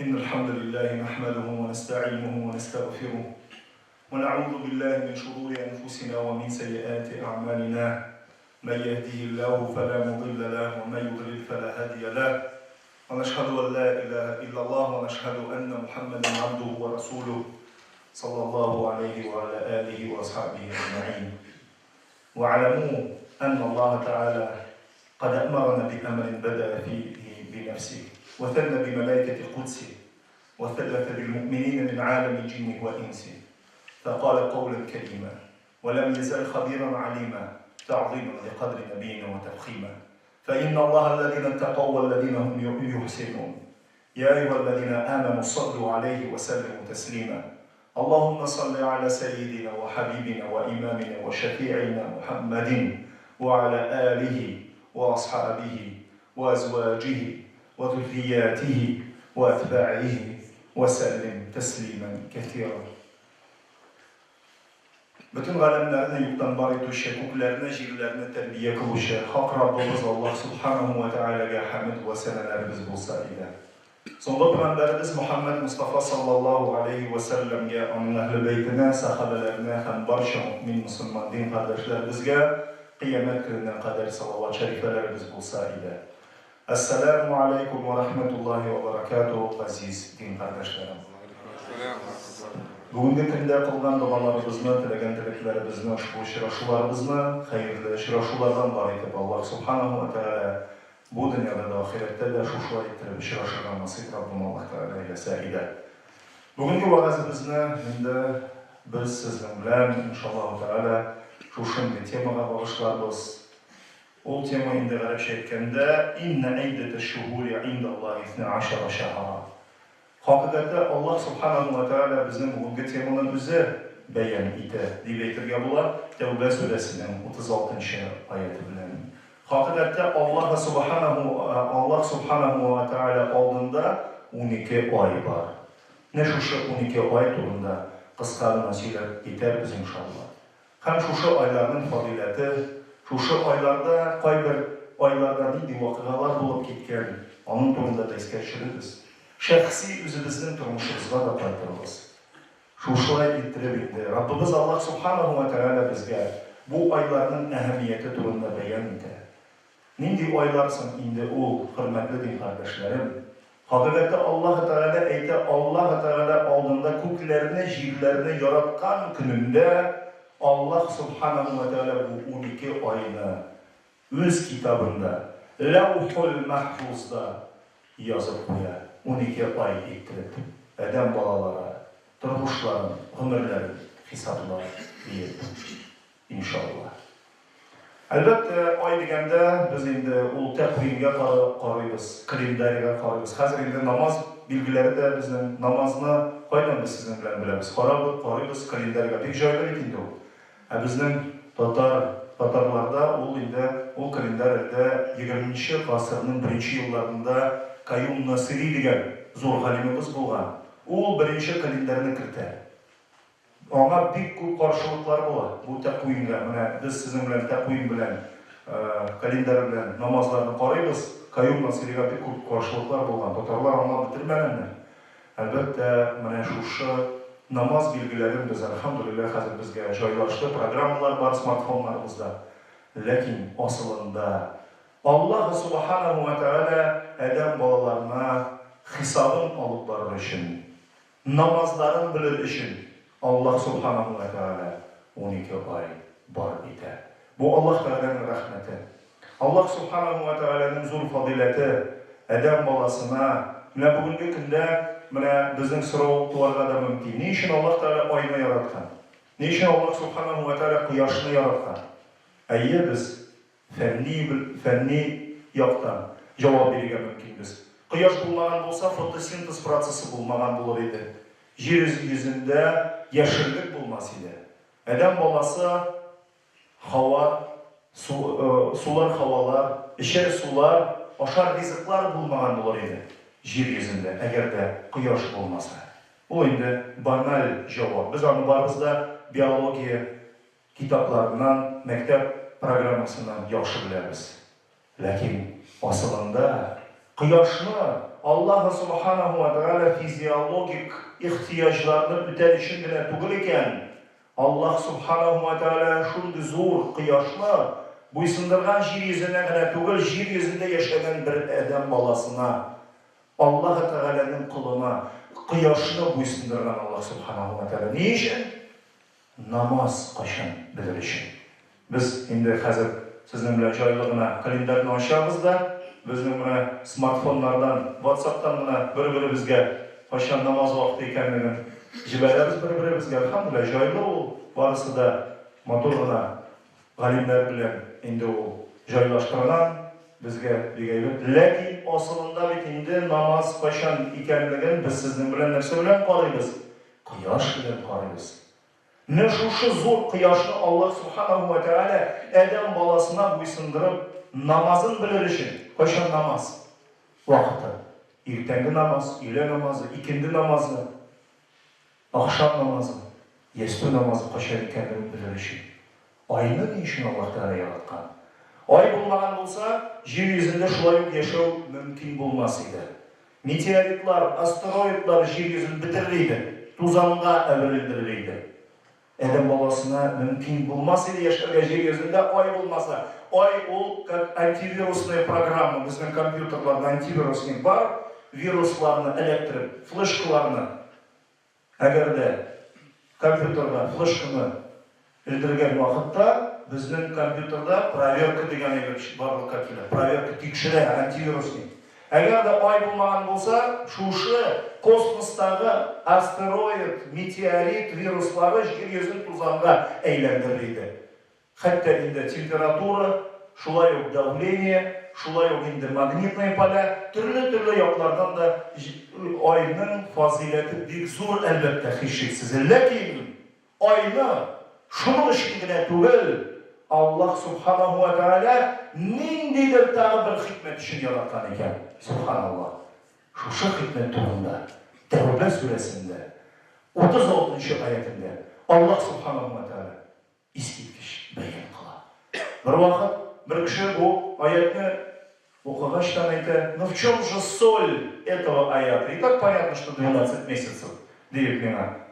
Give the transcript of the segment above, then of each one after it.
إن الحمد لله نحمده ونستعينه ونستغفره ونعوذ بالله من شرور أنفسنا ومن سيئات أعمالنا من يهده الله فلا مضل له ومن يضلل فلا هادي له ونشهد أن لا إله إلا الله ونشهد أن محمدا عبده ورسوله صلى الله عليه وعلى آله وأصحابه أجمعين واعلموا أن الله تعالى قد أمرنا بأمر بدأ فيه بنفسه وثنى بملائكة قدسه وثلث بالمؤمنين من عالم جنه وإنسه فقال قولا كريما ولم يزل خبيرا عليما تعظيما لقدر نبينا وتفخيما فإن الله الذين اتقوا والذين هم يحسنون يا أيها الذين آمنوا صلوا عليه وسلموا تسليما اللهم صل على سيدنا وحبيبنا وإمامنا وشفيعنا محمد وعلى آله وأصحابه وأزواجه وذرياته وأتباعه وسلم تسليما كثيرا Бөтен галәмнәрне юктан бар итүче, күкләрне, җирләрне тәрбия кылучы, хак Раббыбыз Аллаһ Сүбхәнәһү вә Тәгаләгә хәмед вә сәнәләребез булса иде. Соңгы пәйгамбәребез Мөхәммәд Мостафа саллаллаһу галәйһи вә сәлләмгә, аның әһле бәйтенә, сәхабәләренә һәм барча мөэмин мөселман дин кардәшләребезгә кыямәт көненә кадәр салават шәрифәләребез булса иде. Әссәләмү аләйкүм вә рәхмәтуллаһи вә бәрәкәтүһ, газиз дин кардәшләрем! Бүгенге көндә кылган догаларыбызны, теләгән теләкләребезне, ошбу очрашуларыбызны хәерле очрашулардан бар итеп Аллаһ Субханаһу вә Тәгалә бу дөньяда да, ахирәттә дә шушылай иттереп очрашырга насыйп Раббым Аллаһ Тәгалә әйләсә иде. Бүгенге вәгазебезне инде без сезнең белән, иншаллаһу Тәгалә, шушындый темага багышларбыз. Ул тема инде гарәпчә әйткәндә, Иннә гыйддәтә шөһүри гыйндаллаһи исна ашара шәһра. Хакыйкатьтә Аллаһ Субханаһу вә Тәгалә безнең бүгенге теманы үзе бәян итә, дип әйтергә була, Тәүбә сүрәсенең 36 нчы аяте белән. Хакыйкатьтә Аллаһ Субханаһу Аллаһ Субханаһу вә Тәгалә алдында 12 ай бар. Менә шушы 12 ай турында кыска гына сөйләп китәрбез, иншаллаһ. Һәм шушы айларның фазыйләте, шушы айларда, кайбер айларда нинди вакыйгалар булып киткән, аның турында да искә төшерербез. Шәхси үзебезнең тормышыбызга да кайтырбыз. Шушылай иттереп инде, Раббыбыз Аллаһ Субханаһу вә Тәгалә безгә бу айларның әһәмияте турында бәян итә. Нинди айлар соң инде ул, хөрмәтле дин кардәшләрем? Хакыйкатьтә Аллаһы Тәгалә әйтә, Аллаһы Тәгалә алдында күкләрне, җирләрне яраткан көнендә Аллаһ Сүбхәнәһү вә Тәгалә бу 12 айны Үз китабында, Ләүхул-Мәхфузда язып куя, 12 ай иттереп, адәм балалары тормышларын, гомерләрен хисаплар, диеп. Иншалла. Әлбәттә, ай дигәндә, без инде ул тәкъвимгә карыйбыз, календарьга карыйбыз. Хәзер инде намаз билгеләре дә безнең намазны кайдан без сезнең белән беләбез? Карабыз, карыйбыз календарьга. Бик җайлы бит инде ул. Ә безнең татар, татарларда ул инде, ул календарь әлдә егерменче гасырның беренче елларында Каюм Насыйри дигән зур галимебез булган. Ул беренче календарьны кертә. Аңа бик күп каршылыклар була бу тәкъвимгә. Менә без сезнең белән тәкъвим белән, календарь белән намазларны карыйбыз. Каюм Насыйрига бик күп каршылыклар булган. Татарлар аңлап бетермәгәннәр. Әлбәттә, менә шушы намаз билгеләрен без, әлхәмдүлилләһ, хәзер безгә җайлашты, программалар бар смартфоннарыбызда. Ләкин асылында Аллаһы Субханаһу вә Тәгалә адәм балаларына хисабын алып барыр өчен, Намазларын белер өчен Аллаһ Субханаһу вә Тәгалә 12 ай бар итә. Бу Аллаһ Тәгаләнең рәхмәте. Аллаһ Субханаһу вә Тәгаләнең зур фазыйләте адәм баласына. Менә бүгенге көндә менә безнең сорау туарга да мөмкин. Ни өчен Аллаһ Тәгалә айны яраткан? Ни өчен Аллаһ Субханаһу вә Тәгалә кояшны яраткан? Әйе, без Фәнни фәнни яктан җавап бирергә мөмкинбез. Кояш булмаган булса, фотосинтез процессы булмаган булыр иде. Җир йөзендә яшеллек булмас иде. Адәм баласы һава, су, сулар һавалар, эчәр сулар, ашар ризыклар булмаган булыр иде җир йөзендә, әгәр дә кояш булмаса. Ул инде баналь җавап. Без аны барыбыз да биология Китапларыннан, мәктәп программасыннан яхшы беләбез. Ләкин асылында кояшны Аллаһы Субханаһу вә Тәгалә физиологик ихтыяҗларны үтәр өчен генә түгел икән, Аллаһ Субханаһу вә Тәгалә шундый зур кояшны буйсындырган җир йөзенә генә түгел, җир йөзендә яшәгән бер адәм баласына, Аллаһы Тәгаләнең колына кояшны буйсындырган Аллаһ Субханаһу вә Тәгалә. Ни өчен? Намаз кайчан белер өчен. Без инде хәзер сезнең белән җайлы гына календарьны ачабыз да, безнең менә смартфоннардан, ватсаптан гына бер-беребезгә кайчан намаз вакыты икәнлеген җибәрәбез бер-беребезгә. Әлхәмдүлилләһ, җайлы ул, барысы да матур гына галимнәр белән инде ул җайлаштырган, безгә бик әйбәт. Ләкин асылында бит инде намаз кайчан икәнлеген без сезнең белән нәрсә белән карыйбыз? Кояш белән карыйбыз. Менә шушы зур кояшны Аллаһ Субханаһу вә Тәгалә адәм баласына буйсындырып, намазын белер өчен, кайчан намаз вакыты? Иртәнге намаз, өйлә намазы, икенде намазы, ахшам намазы, ястү намазы кайчан икәнлеген белер өчен. Айны ни өчен Аллаһ Тәгалә яраткан? Ай булмаган булса, җир йөзендә шулай ук яшәү мөмкин булмас иде. Метеоритлар, астероидлар җир йөзен бетерер иде, тузанга әверелдерер иде. Адәм баласына мөмкин булмас иде яшәргә җир йөзендә ай булмаса. Ай ул как антивирусная программа, безнең компьютерларда антивирусник бар, вирусларны эләктереп, флешкаларны Әгәр дә компьютерга флешканы элдергән вакытта, безнең компьютерда проверка дигән әйбер барлыкка килә. Проверка тикшерә, антивирусник. Әгәр дә Ай булмаган булса, шушы космостагы астероид, метеорит вируслары җир йөзен тузанга әйләндерер иде. Хәтта инде температура, шулай ук давление, шулай ук инде магнитные поля, төрле-төрле яклардан да Айның фазыйләте бик зур, әлбәттә, һичшиксез. Ләкин Айны шуның өчен генә түгел, Аллаһ Субханаһу вә Тәгалә ниндидер тагы бер хикмәт өчен яраткан икән. Субханаллаһ. Шушы хикмәт турында Тәүбә сүрәсендә 36 нчы аятендә Аллаһ Субханаһу вә Тәгалә Искиткеч бәян кыла. Бервакыт бер кеше бу аятьне укыгачтан әйтә, Ну в чем же соль этого аята? И так понятно, что двенадцать месяцев, диеп миңа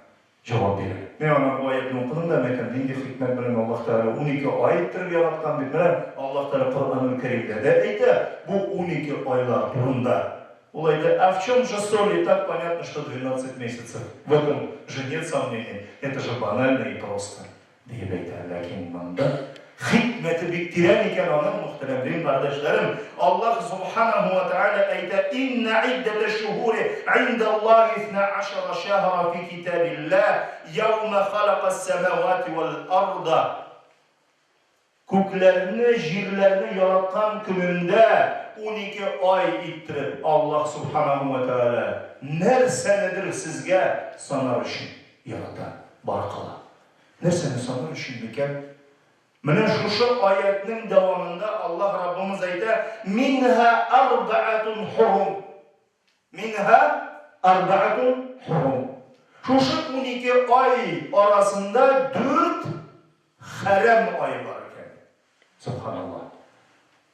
җавап бирә. Мин аңа бу аятьне укыдым да, мәйтәм, нинди хикмәт белән Аллаһ Тәгалә 12 ай иттереп яраткан бит. Менә Аллаһ Тәгалә Коръәнул Кәримдә дә әйтә бу 12 айлар турында. Ул әйтә, а в чем же соль, и так понятно, что двенадцать месяцев, в этом же нет сомнений, это же банально и просто, диеп әйтә. Ләкин монда хикмәте бик тирән икән аның, мөхтәрәм дин кардәшләрем. Аллаһ Субханаһу ва Тааля әйтә, Инна иддәтә шухури индаллаһи исна ашара шәһра фи китабиллаһ, яума халакас самавати вал арда. Күкләрне, җирләрне яраткан көнендә 12 ай иттереп Аллаһ Сүбхәнәһү вә Тәгалә нәрсәнедер сезгә санар өчен ярата, бар кыла. Нәрсәне санар өчен микән? Менә шушы аятьнең дәвамында Аллаһ Раббымыз әйтә, Минһа арбаатун хурум. Минһа арбаатун хурум. Шушы 12 ай арасында дүрт хәрәм ай бар икән. Субханаллаһ.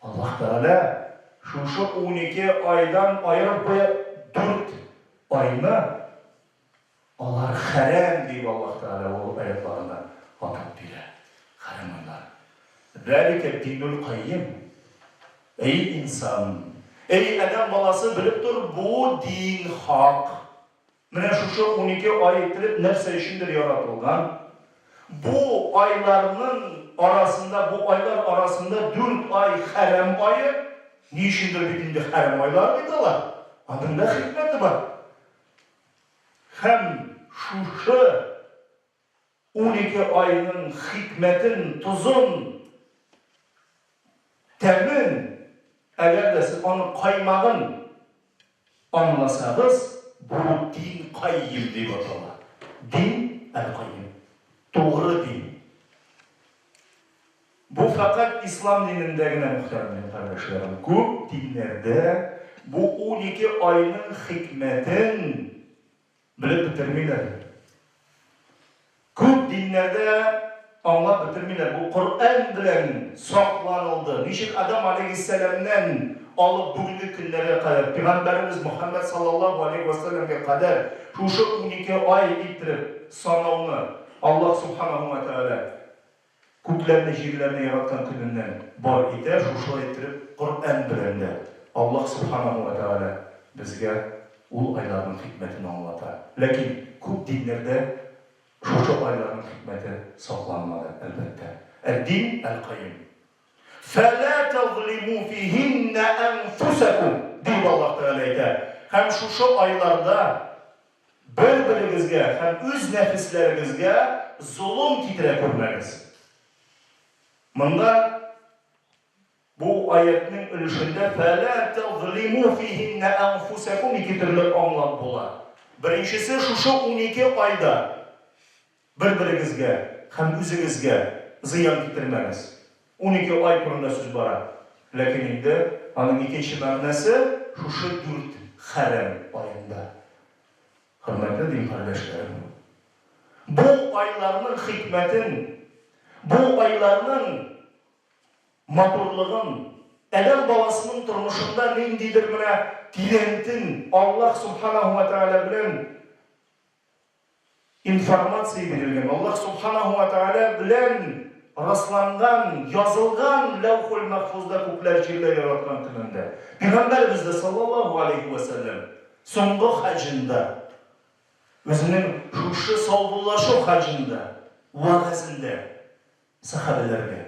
Аллаһ Тәгалә шушы 12 айдан аерып куя дүрт айны. Алар хәрәм, диеп Аллаһ Тәгалә ул аятларында атап бирә. Хәрәм айлар. Зәликә динул каййим. Әй инсан! Әй адәм баласы, белеп тор, бу дин хак. Менә шушы 12 ай иттереп нәрсә өчендер яратылган. Бу айларның арасында, бу айлар арасында дүрт ай хәрәм ае. Ни өчендер бит инде хәрәм айлар бит алар. Аның да хикмәте бар. Һәм шушы 12 айның хикмәтен, тозын, тәмен, әгәр дә сез аның каймагын аңласагыз, бу дин каййим дип атала. Дин әл-каййим. Тугры дин. Бу фәкать ислам динендә генә, мөхтәрәм дин кардәшләрем. Күп диннәрдә бу 12 айның хикмәтен белеп бетермиләр. Күп диннәрдә Аңлап бетермиләр, бу Коръән белән сакланылды. Ничек Адам аләйһиссәламнән алып бүгенге көннәргә кадәр, пигамбәребез Мөхәммәд саллаллаһу аләйһи вә сәлләмгә кадәр шушы 12 ай иттереп санауны Аллаһ субханаһу вә тәгалә күкләрне, җирләрне яраткан көненнән бар итә, шушылай иттереп Коръән белән дә Аллаһ субханаһу вә тәгалә безгә ул айларның хикмәтен аңлата. Ләкин күп диннәрдә Шушы айларның хикмәте сакланмады, әлбәттә. Әд-дин әл-каим. Фәлә тазлиму фиһиннә әнфусәкум, дип Аллаһ Тәгалә әйтә. Һәм шушы айларда бер-берегезгә һәм үз нәфесләрегезгә золым китерә күрмәгез. Монда Бу аятьнең өлешендә фәлә тәзлиму фиһиннә әнфусәкум ике төрле аңлап була. Беренчесе, шушы 12 айда бер-берегезгә һәм үзегезгә зыян китермәгез. 12 ай турында сүз бара. Ләкин инде аның икенче мәгънәсе, шушы дүрт хәрәм аенда. Хөрмәтле дин кардәшләрем! Бу айларның хикмәтен, бу айларның матурлыгын, адәм баласының тормышында ниндидер менә тирәнтен Аллаһ Субханаһу ва Тәгалә белән информация бирелгән, Аллаһ Субханаһу ва Тәгалә белән расланган, язылган Ләүхул Мәхфузда күкләр җирләр яраткан көнендә. Пәйгамбәребез дә саллаллаһу алейхи ва сәлләм соңгы хаҗында үзенең шушы саубуллашу хаҗында, вәгазендә Сәхабәләргә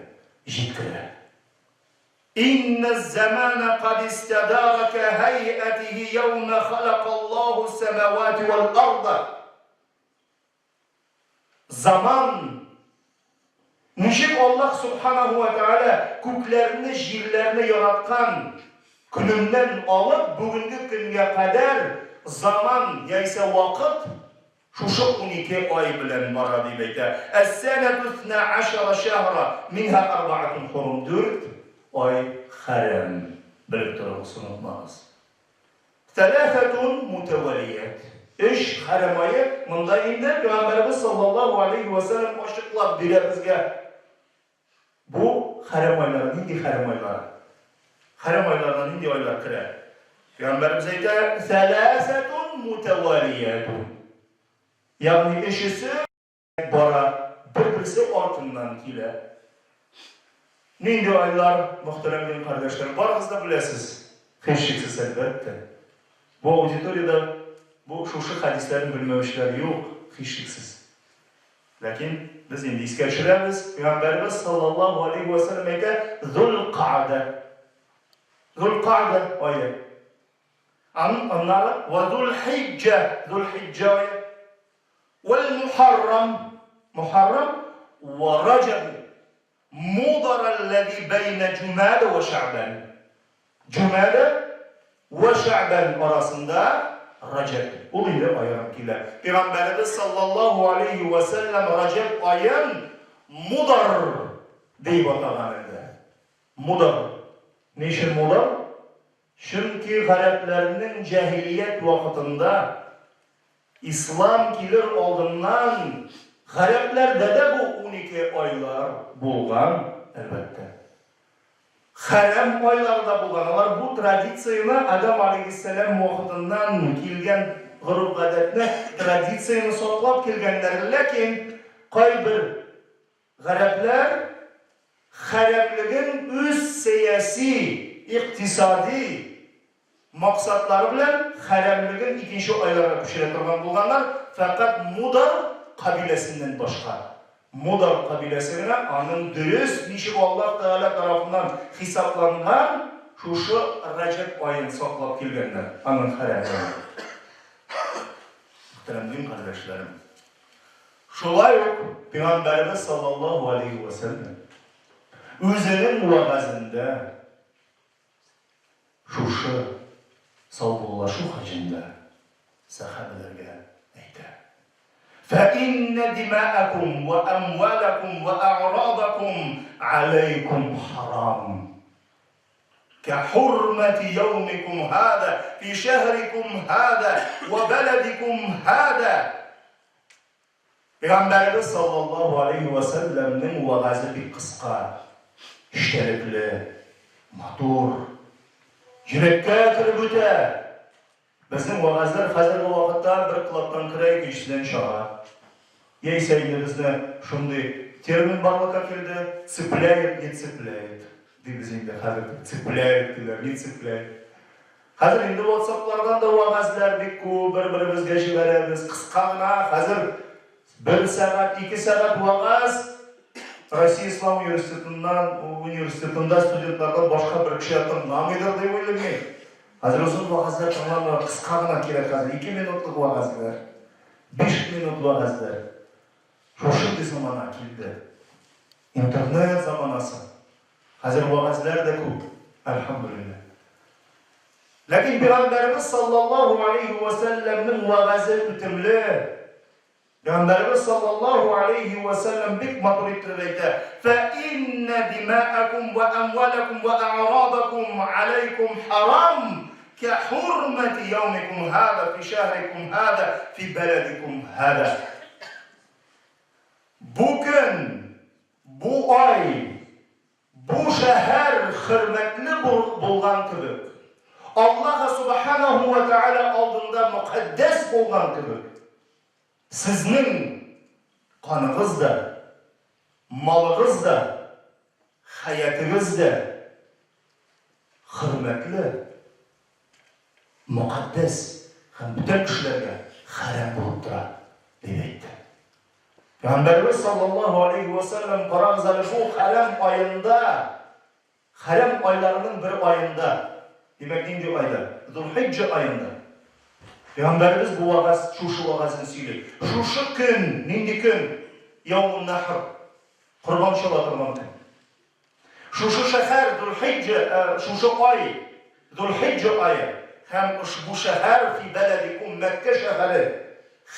җиткерә. Иннәз-зәмана кад истәдара кәһәйәтиһи яумә халәкаллаһу ссәмәвати вәл-арда. Заман ничек Аллаһ субханаһу ва тәгалә күкләрне, җирләрне яраткан көненнән алып бүгенге көнгә кадәр заман яисә вакыт Шушы 12 ай белән бара, дип әйтә. Әс-сәнәтү исна ашара шәһра, минһа арбаатун хурум, дүрт ай хәрәм. Белеп торыгыз, онытмагыз. Сәләсәтун мутәвәлият. Өч хәрәм ае, монда инде Пәйгамбәребез саллаллаһу алейһи вә сәлләм ачыклап бирә безгә. Бу хәрәм айлары нинди хәрәм айлары? Хәрәм айларына нинди айлар керә? Пәйгамбәребез әйтә, сәләсәтун мутәвалиятун. Ягъни өчесе бара, бер-берсе артыннан килә. Нинди айлар, мөхтәрәм дин кардәшләр, барыгыз да беләсез. Һичшиксез, әлбәттә. Бу аудиториядә бу шушы хәдисләрне белмәүчеләр юк, һичшиксез. Ләкин без инде искә төшерәбез, Пәйгамбәребез саллаллаһу алейһи вә сәлләм әйтә, Зул-Каъдә. Зул-Каъдә ае. Аннары вә Зул-Хиҗҗә, Зул-Хиҗҗә ае. Вәл-Мухаррам, Мухаррам вә Раҗаб. Мудар алләзи бәйнә Җумада вә Шәгъбән. Җумада вә Шәгъбән арасында Раҗәб. Ул инде аерым килә. Пәйгамбәребез саллаллаһу алейһи вә сәлләм Раҗәб аен Мудар дип атаган иде. Мудар. Ни өчен Мудар? Чөнки гарәпләрнең җаһилият вакытында Ислам килер алдыннан гарәпләрдә дә бу 12 айлар булган, әлбәттә. Хәрәм айлары да булган. Алар бу традицияне Адам алейһиссәлам вакытыннан килгән гореф-гадәтне, традицияне саклап килгәннәр. Ләкин кайбер Гарәпләр хәрәмлеген үз сәяси, икътисади максатлары белән хәрәмлеген икенче айларга күчерә торган булганнар, фәкать Мудар кабиләсеннән башка. Мудар кабиләсе генә аның дөрес, ничек Аллаһ Тәгалә тарафыннан хисапланган шушы Раҗәб аен саклап килгәннәр, аның хәрәмлеген. Мөхтәрәм дин кардәшләрем! Шулай ук Пәйгамбәребез саллаллаһу алейһи вә сәлләм үзенең вәгазендә шушы саубуллашу хаҗында сәхабәләргә әйтә: Фә иннә димаәкум вә әмваләкум вә әгърадакум алейкум харам. Кәхурмәти яумикум һаза фи шәһрикум һаза вә бәләдикум һаза. Пәйгамбәребез саллаллаһу алейһи вә сәлләмнең вәгазе бик кыска, эчтәлекле, матур, йөрәккә кереп үтә. Безнең вәгазьләр хәзерге вакытта бер колактан керә, икенчесеннән чыга. Яисә инде безне шундый термин барлыкка килде, цепляет, не цепляет, дибез инде хәзер, цепляет диләр, не цепляет. Хәзер инде ватсаплардан да вәгазьләр бик күп, бер-беребезгә җибәрәбез. Кыска гына хәзер бер сәгать, ике сәгать вәгазь Россия Ислам университетыннан, университетында студентлардан башка бер кеше тыңламыйдыр дип уйлыйм мин. Хәзер озын вәгазьләр тыңламыйлар, кыска гына кирәк хәзер, ике минутлык вәгазьләр, биш минут вәгазьләр. Шушындый замана килде. Интернет заманасы. Хәзер вәгазьләр дә күп, әлхәмдүлилләһ. Ләкин Пәйгамбәребез саллаллаһу алейһи вә сәлләмнең вәгазе үтемле. Пәйгамбәребез саллаллаһу алейһи вә сәлләм бик матур иттереп әйтә: "Фә иннә димаакум вә әмвалакум вә а'радакум алейкум харам ка хурмати яумикум һаза фи шәһрикум һаза фи бәләдикум һаза." Бу көн Бу ай, бу шәһәр хөрмәтле булган кебек, Аллаһы Субханаһу вә Тәгалә алдында мөкатдәс булган кебек, сезнең каныгыз да, малыгыз да, хәятыгыз да хөрмәтле, мөкатдәс һәм бүтән кешеләргә хәрам булып тора, дип әйтте. Пәйгамбәребез саллаллаһу алейһи вә сәлләм, карагыз әле, бу хәрам аенда, хәрам айларының бер аенда, димәк, нинди айда? Зулхиҗҗа аенда. Пәйгамбәребез бу вәгазь, шушы вәгазен сөйли. Шушы көн, нинди көн? Яумун нахр, корбан чала торган көн. Шушы шәһәр Зулхиҗҗа, шушы ай Зулхиҗҗа ае һәм ошбу шәһәр фи бәләдикум Мәккә шәһәре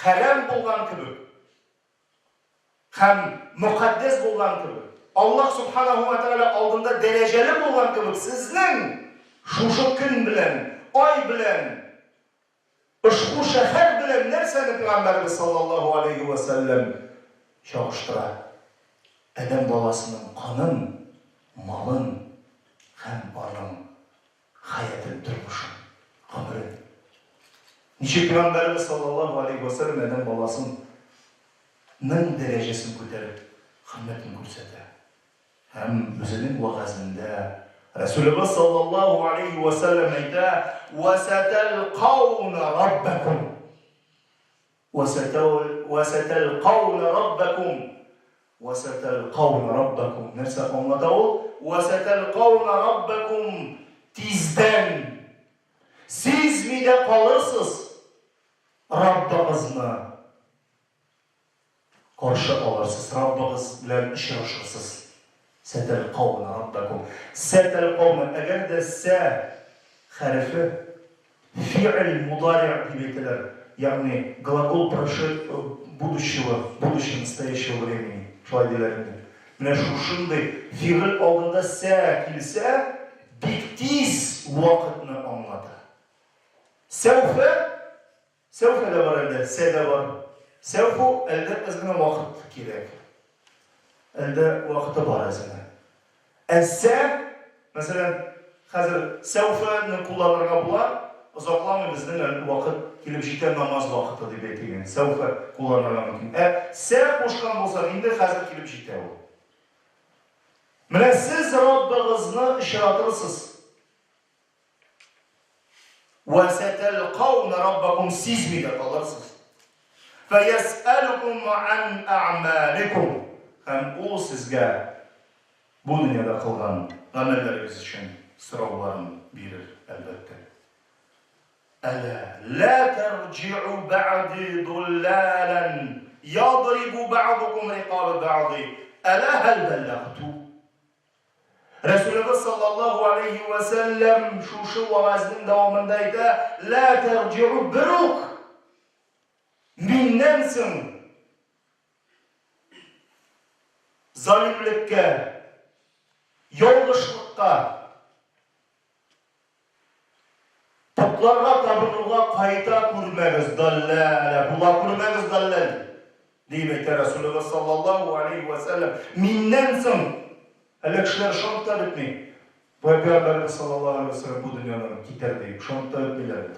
хәрам булган кебек һәм мөкатдәс булган кебек, Аллаһ Субханаһу ва Тәгалә алдында дәрәҗәле булган кебек, сезнең шушы көн белән, ай белән Ошбу шәһәр белән нәрсәне Пәйгамбәребез саллаллаһу алейһи вә сәлләм чагыштыра? Адәм баласының канын, малын һәм аның хәятен, тормышын, гомерен. Ничек Пәйгамбәребез саллаллаһу алейһи вә сәлләм адәм баласын ның дәрәҗәсен күтәреп, хөрмәтен күрсәтә. Һәм үзенең вәгазендә Рәсүлебез саллаллаһу алейһи вә сәлләм әйтә, Вә сәтәлкауна раббәкум. Вә сәтәлкауна раббәкум. Вә сәтәлкауна раббәкум. Нәрсә аңлата ул? Вә сәтәлкауна раббәкум. Тиздән сизми дә калырсыз Раббыгызны. Каршы алырсыз, Раббыгыз белән очрашырсыз. Сәтәлкауна раббәкум. Сәтәлкауна, әгәр дә сә хәрефе фигыль мудари дип әйтәләр, ягъни глагол будущего, будущего настоящего времени, шулай диләр инде. Менә шушындый фигыль алдында сә килсә, бик тиз вакытны аңлата. Сәүфә Сәүфә дә бар әлдә, сә дә бар. Сәүфу әлдә әз генә вакыт кирәк. Әлдә вакыты бар әз генә. Ә сә, мәсәлән, хәзер сәүфәне кулланырга була, озакламый безнең әле вакыт килеп җитә намаз вакыты дип әйтик инде. Сәүфә кулланырга мөмкин. Ә сә кушкан булсаң, инде хәзер килеп җитә ул. Менә сез Раббыгызны очратырсыз. Вә сәтәлкауна раббакум сизми дә калырсыз. Фәясәлукум ан әгъмаликум. Һәм ул сезгә бу дөньяда кылган гамәлләрегез өчен сорауларын бирер, әлбәттә. Әлә лә тәрҗи'у бәгъди дуллалан ядрибу бәгъдукум рикаба бәгъди. Әлә һәл бәлләгъту. Рәсүлебез саллаллаһу алейһи вә сәлләм шушы вәгазьнең дәвамында әйтә, Лә тәрҗи'у берүк миннән соң залимлеккә, ялгышлыкка, потларга табынуга кайта күрмәгез, далләлә, була күрмәгез, далләл. Диеп әйтә Рәсүлебез саллаллаһу алейһи вә сәлләм. Миннән соң әллә кешеләр ышанып та бетми. Пәйгамбәребез саллаллаһу алейһи вә сәлләм бу дөньядан китәр диеп ышанып та бетмиләр бит.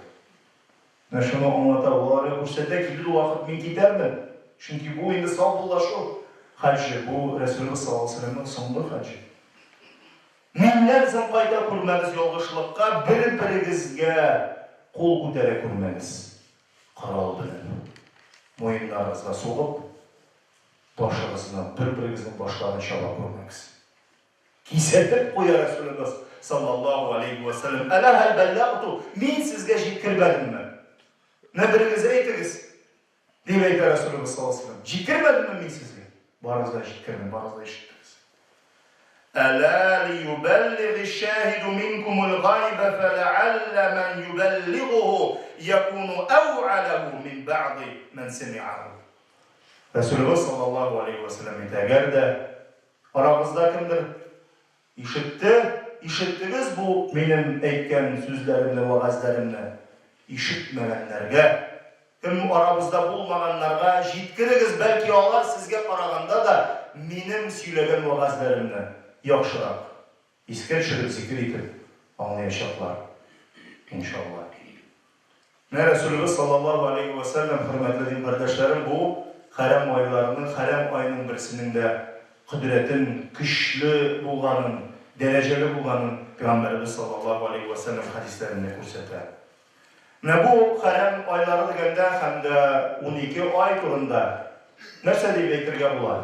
Менә шуны аңлата, ул аларга күрсәтә, килер вакыт, мин китәрмен. Чөнки бу инде саубуллашу хаҗы, бу Рәсүлебез саллаллаһу алейһи вә сәлләмнең соңгы хаҗы. Миннән соң кайта күрмәгез ялгышлыкка, бер-берегезгә кул күтәрә күрмәгез. Корал белән муеннарыгызга сугып, башыгызны, бер-берегезнең башларын чаба күрмәгез. Кисәтеп куя Рәсүлебез саллаллаһу алейһи вә сәлләм, Әлә һәл бәлләгту, мин сезгә җиткермәдемме? Менә берегез әйтегез, дип әйтә Рәсүлебез саллаллаһу алейһи вә сәлләм. Җиткермәдемме мин сезгә? Барыгыз да җиткердем, барыгыз да ишеттегез. Әлә лиюбәллигы шаһиду минкумул гайбә фәләәллә мән юбәллигуху якуну әүа ләһу мин бәгъди мән сәмиәһу. Рәсүлебез саллаллаһу алейһи вә сәлләм әйтә, әгәр дә арагызда кемдер ишетте, ишеттегез бу минем әйткән сүзләремне, вәгазьләремне, ишетмәгәннәргә, кем арабызда булмаганнарга җиткерегез, бәлки алар сезгә караганда да минем сөйләгән вәгазьләремне яхшырак искә төшереп, зикер итеп аңлаячаклар, иншалла. Менә Рәсүлебез саллаллаһу алейһи вә сәлләм, хөрмәтле дин кардәшләрем, бу хәрам айларының, хәрам аеның берсенең дә кодрәтен, көчле булганын, дәрәҗәле булганын Пәйгамбәребез саллаллаһу алейһи вә сәлләм хәдисләрендә күрсәтә. Менә бу хәрам айлары дигәндә һәм дә 12 ай турында нәрсә дип әйтергә була?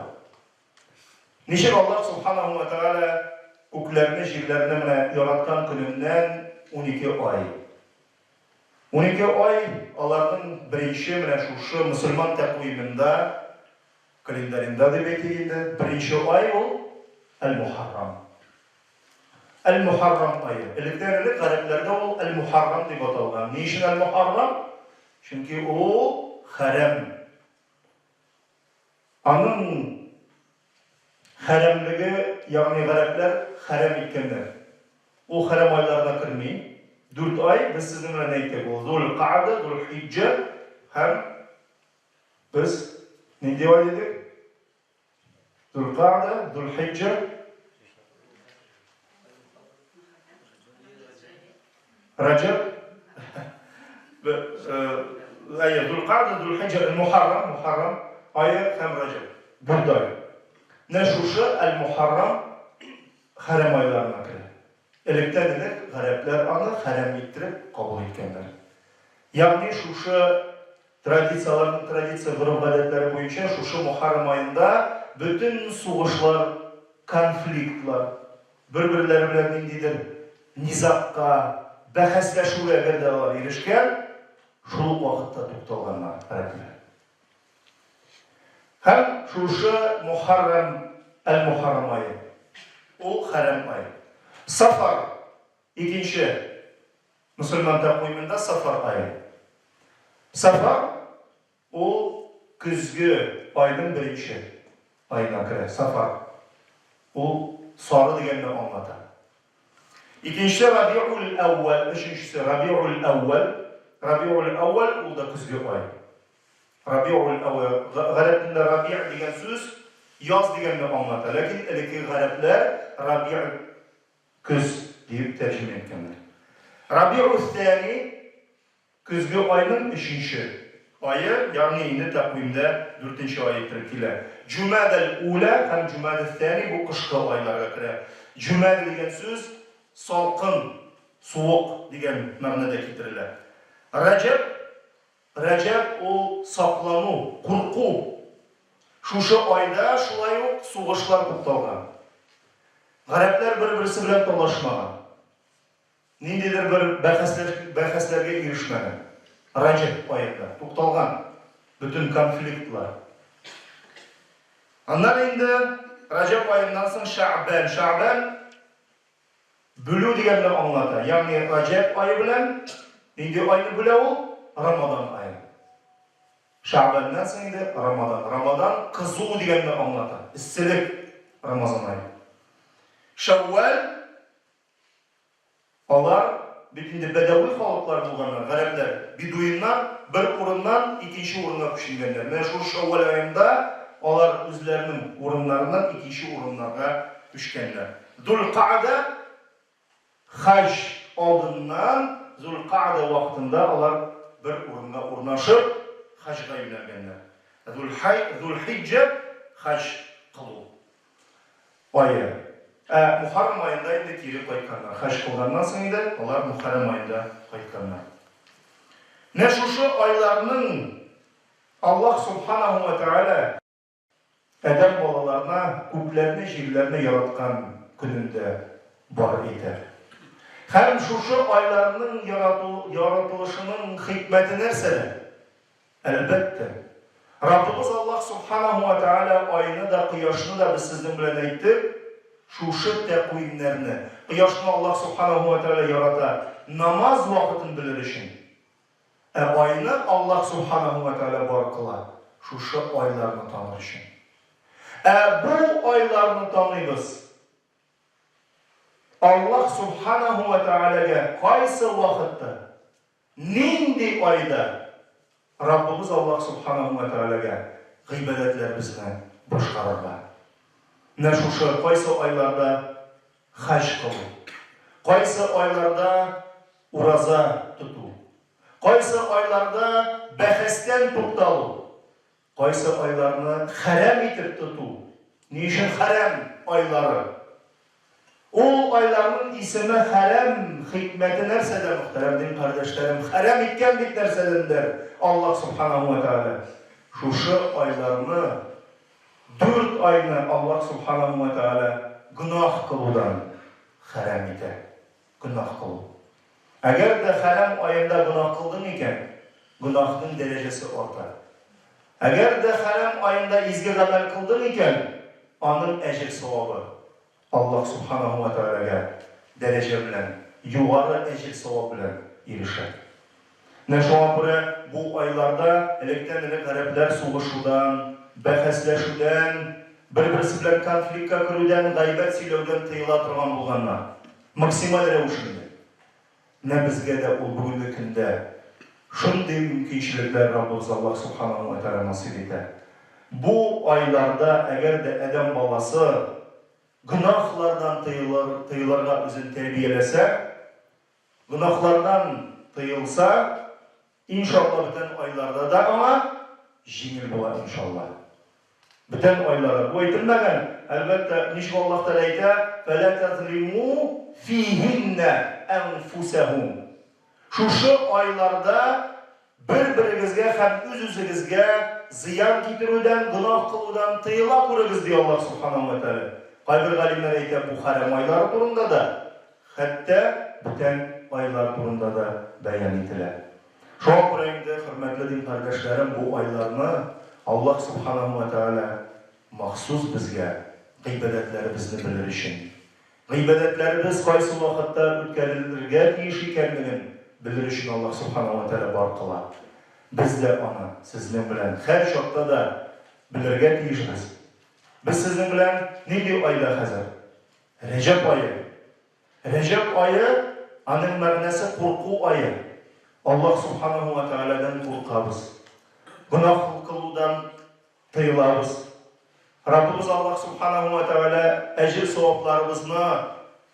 Ничек Аллаһ Субханаһу ва Тәгалә күкләрне, җирләрне менә яраткан көненнән 12 ай. 12 ай аларның беренче менә шушы мөселман тәкъвимында, календаренда дип әйтик инде, беренче ай ул Әл-Мухаррам. Әл-Мухаррам ае. Электән-элек гарәпләрдә ул Әл-Мухаррам дип аталган. Ни өчен Әл-Мухаррам? Чөнки ул хәрәм. Аның хәрәмлеге, ягъни гарәпләр хәрәм иткәннәр. Ул хәрәм айларына керми. Дүрт ай, без сезнең белән әйттек, ул Зул-Каъда, Зул-Хиҗҗә һәм без нинди ай дидек? Зулкаъда, Зулхиҗҗә, Раҗәб, әйе, Зулкаъда, Зулхиҗҗә, Әл-Мухаррам, Мухаррам ае һәм Раҗәб. Дүрт ай. Менә шушы Әл-Мухаррам хәрам айларына керә. Электән-элек гарәпләр аны хәрам иттереп кабул иткәннәр. Ягъни шушы Традицияләрнең традиция гореф-гадәтләре буенча шушы Мөхәррәм аенда бөтен сугышлар, конфликтлар, бер-берләре белән ниндидер низагка, бәхәсләшүгә әгәр дә алар ирешкән, шул ук вакытта тукталганнар гарәпләр. Һәм шушы Мөхәррәм, әл-Мөхәррәм ае, ул хәрәм ай. Сафар, икенче Мөселман тәкъвимендә сафар ае. Сафар ул көзге айның беренче аена керә. Сафар ул сары дигәнне аңлата. Икенчесе Рабиул әүвәл, өченчесе Рабиул әүвәл. Рабиул әүвәл ул да көзге ай. Рабиул әүвәл, гарәп телендә рабиъ дигән сүз яз дигәнне аңлата. Ләкин элекке гарәпләр рабиъ Көз диеп тәрҗемә иткәннәр. Рабиу-сәни, көзге айның өченче ае, ягъни инде тәкъвимдә дүртенче ай иттереп килә. Җүмәдәл-үлә һәм җүмәдәс-сәни бу кышкы айларга керә. Җүмәдә дигән сүз салкын, суык дигән мәгънәдә китерелә. Рәҗәб Рәҗәб ул саклану, курку. Шушы айда шулай ук сугышлар тукталган. Гарәпләр бер-берсе белән талашмаган. Ниндидер бер бәхәсләр, бәхәсләргә ирешмәгән. Рәҗәб аенда тукталган бөтен конфликтлар. Аннан инде Рәҗәб аеннан соң Шәгъбән. Шәгъбән Бүлү дигәнне аңлата. Ягъни Раҗәб ае белән нинди айны бүлә ул? Рамадан аен. Шәгъбәннән соң инде Рамадан. Рамадан кызу дигәнне аңлата. Эсселек Рамазан ае. Шәүвәл алар. бит инде бәдәви халыклар булганнар, гарәпләр, бедуиннар бер урыннан икенче урынга күченгәннәр. Менә шул Шәүвәл аенда алар үзләренең урыннарыннан икенче урыннарга күчкәннәр. Зулкаъда хаҗ алдыннан Зулкаъда вакытында алар бер урынга урнашып, хаҗга юнәлгәннәр. Зулхай, Зулхиҗҗә хаҗ кылу ае. Ә Мухаррам аенда инде кире кайтканнар. Хаҗ кылганнан соң инде алар Мухаррам аенда кайтканнар. Менә шушы айларның Аллаһ Субханаһу ва Тәгалә Адәм балаларына күкләрне, җирләрне яраткан көнендә бар итәр. Һәм шушы айларның ярату, яратылышының хикмәте нәрсәдә? Әлбәттә, Раббыбыз Аллаһ Субханаһу ва Тәгалә айны да, кояшны да без сезнең белән әйттек, шушы тәкъвимнәрне. Кояшны Аллаһ Субханаһу ва Тәгалә ярата намаз вакытын белер өчен. Ә айны Аллаһ Субханаһу вә Тәгалә бар кыла, шушы айларны таныр өчен. Ә бу айларны таныйбыз Аллаһ Субханаһу вә Тәгаләгә кайсы вакытта, нинди айда Раббыбыз Аллаһ Субханаһу вә Тәгаләгә гыйбадәтләребезне башкарырга. Менә шушы кайсы айларда хаҗ кылу, кайсы айларда ураза тоту, кайсы айларда бәхәстән тукталу, кайсы айларны хәрәм итеп тоту, ни өчен хәрәм айлары? Ул айларның исеме хәрәм, хикмәте нәрсәдә, мөхтәрәм дин кардәшләрем? Хәрәм иткән бит нәрсәдәндер Аллаһ Субханаһу ва Тәгалә. Шушы айларны Дүрт айны Аллаһ Субханаһу вә Тәгалә гөнаһ кылудан хәрәм итә. Гөнаһ кылу. Әгәр дә хәрәм аенда гөнаһ кылдың икән, гөнаһның дәрәҗәсе арта. Әгәр дә хәрәм аенда изге гамәл кылдың икән, аның әҗер-савабы Аллаһ Субханаһу вә Тәгаләгә дәрәҗә белән, югары әҗер-савап белән ирешә. Менә шуңа күрә бу айларда электән-элек гарәпләр сугышудан, бәхәсләшүдән, бер-берсе белән конфликтка керүдән, гайбәт сөйләүдән тыела торган булганнар. Максималь рәвешендә. Менә безгә дә ул бүгенге көндә шундый мөмкинчелекләр Раббыбыз Аллаһ Субханаһу вә Тәгалә насыйп итә. Бу айларда әгәр дә адәм баласы гөнаһлардан тыелыр, тыелырга үзен тәрбияләсә, гөнаһлардан тыелса, Иншалла бүтән айларда да аңа җиңел була иншалла. Бүтән айларда. Бу әйтелмәгән, әлбәттә, ничек Аллаһ Тәгалә әйтә, фәлә тазлиму фиһиннә әнфусәһум. Шушы айларда бер-берегезгә һәм үз-үзегезгә зыян китерүдән, гөнаһ кылудан тыела күрегез, ди Аллаһ Субханаһу ва Тәгалә. Кайбер галимнәр әйтә, бу хәрам айлары турында да, Хәтта бүтән айлар турында да бәян ителә. Шуңа күрә инде, хөрмәтле дин кардәшләрем, бу айларны Аллаһ Субханаһу вә Тәгалә махсус безгә гыйбадәтләребезне белер өчен, гыйбадәтләребез кайсы вакытта үткәрелергә тиеш икәнлеген белер өчен Аллаһ Субханаһу вә Тәгалә бар кыла. Без дә аны сезнең белән һәр чакта да белергә тиешбез. Без сезнең белән нинди айда хәзер? Рәҗәб ае. Рәҗәб ае, аның мәгънәсе курку ае. Аллаһ Субханаһу ва Тәгаләдән куркабыз. Гөнаһ кылудан тыелабыз. Раббыбыз Аллаһ Субханаһу ва Тәгалә әҗер-савапларыбызны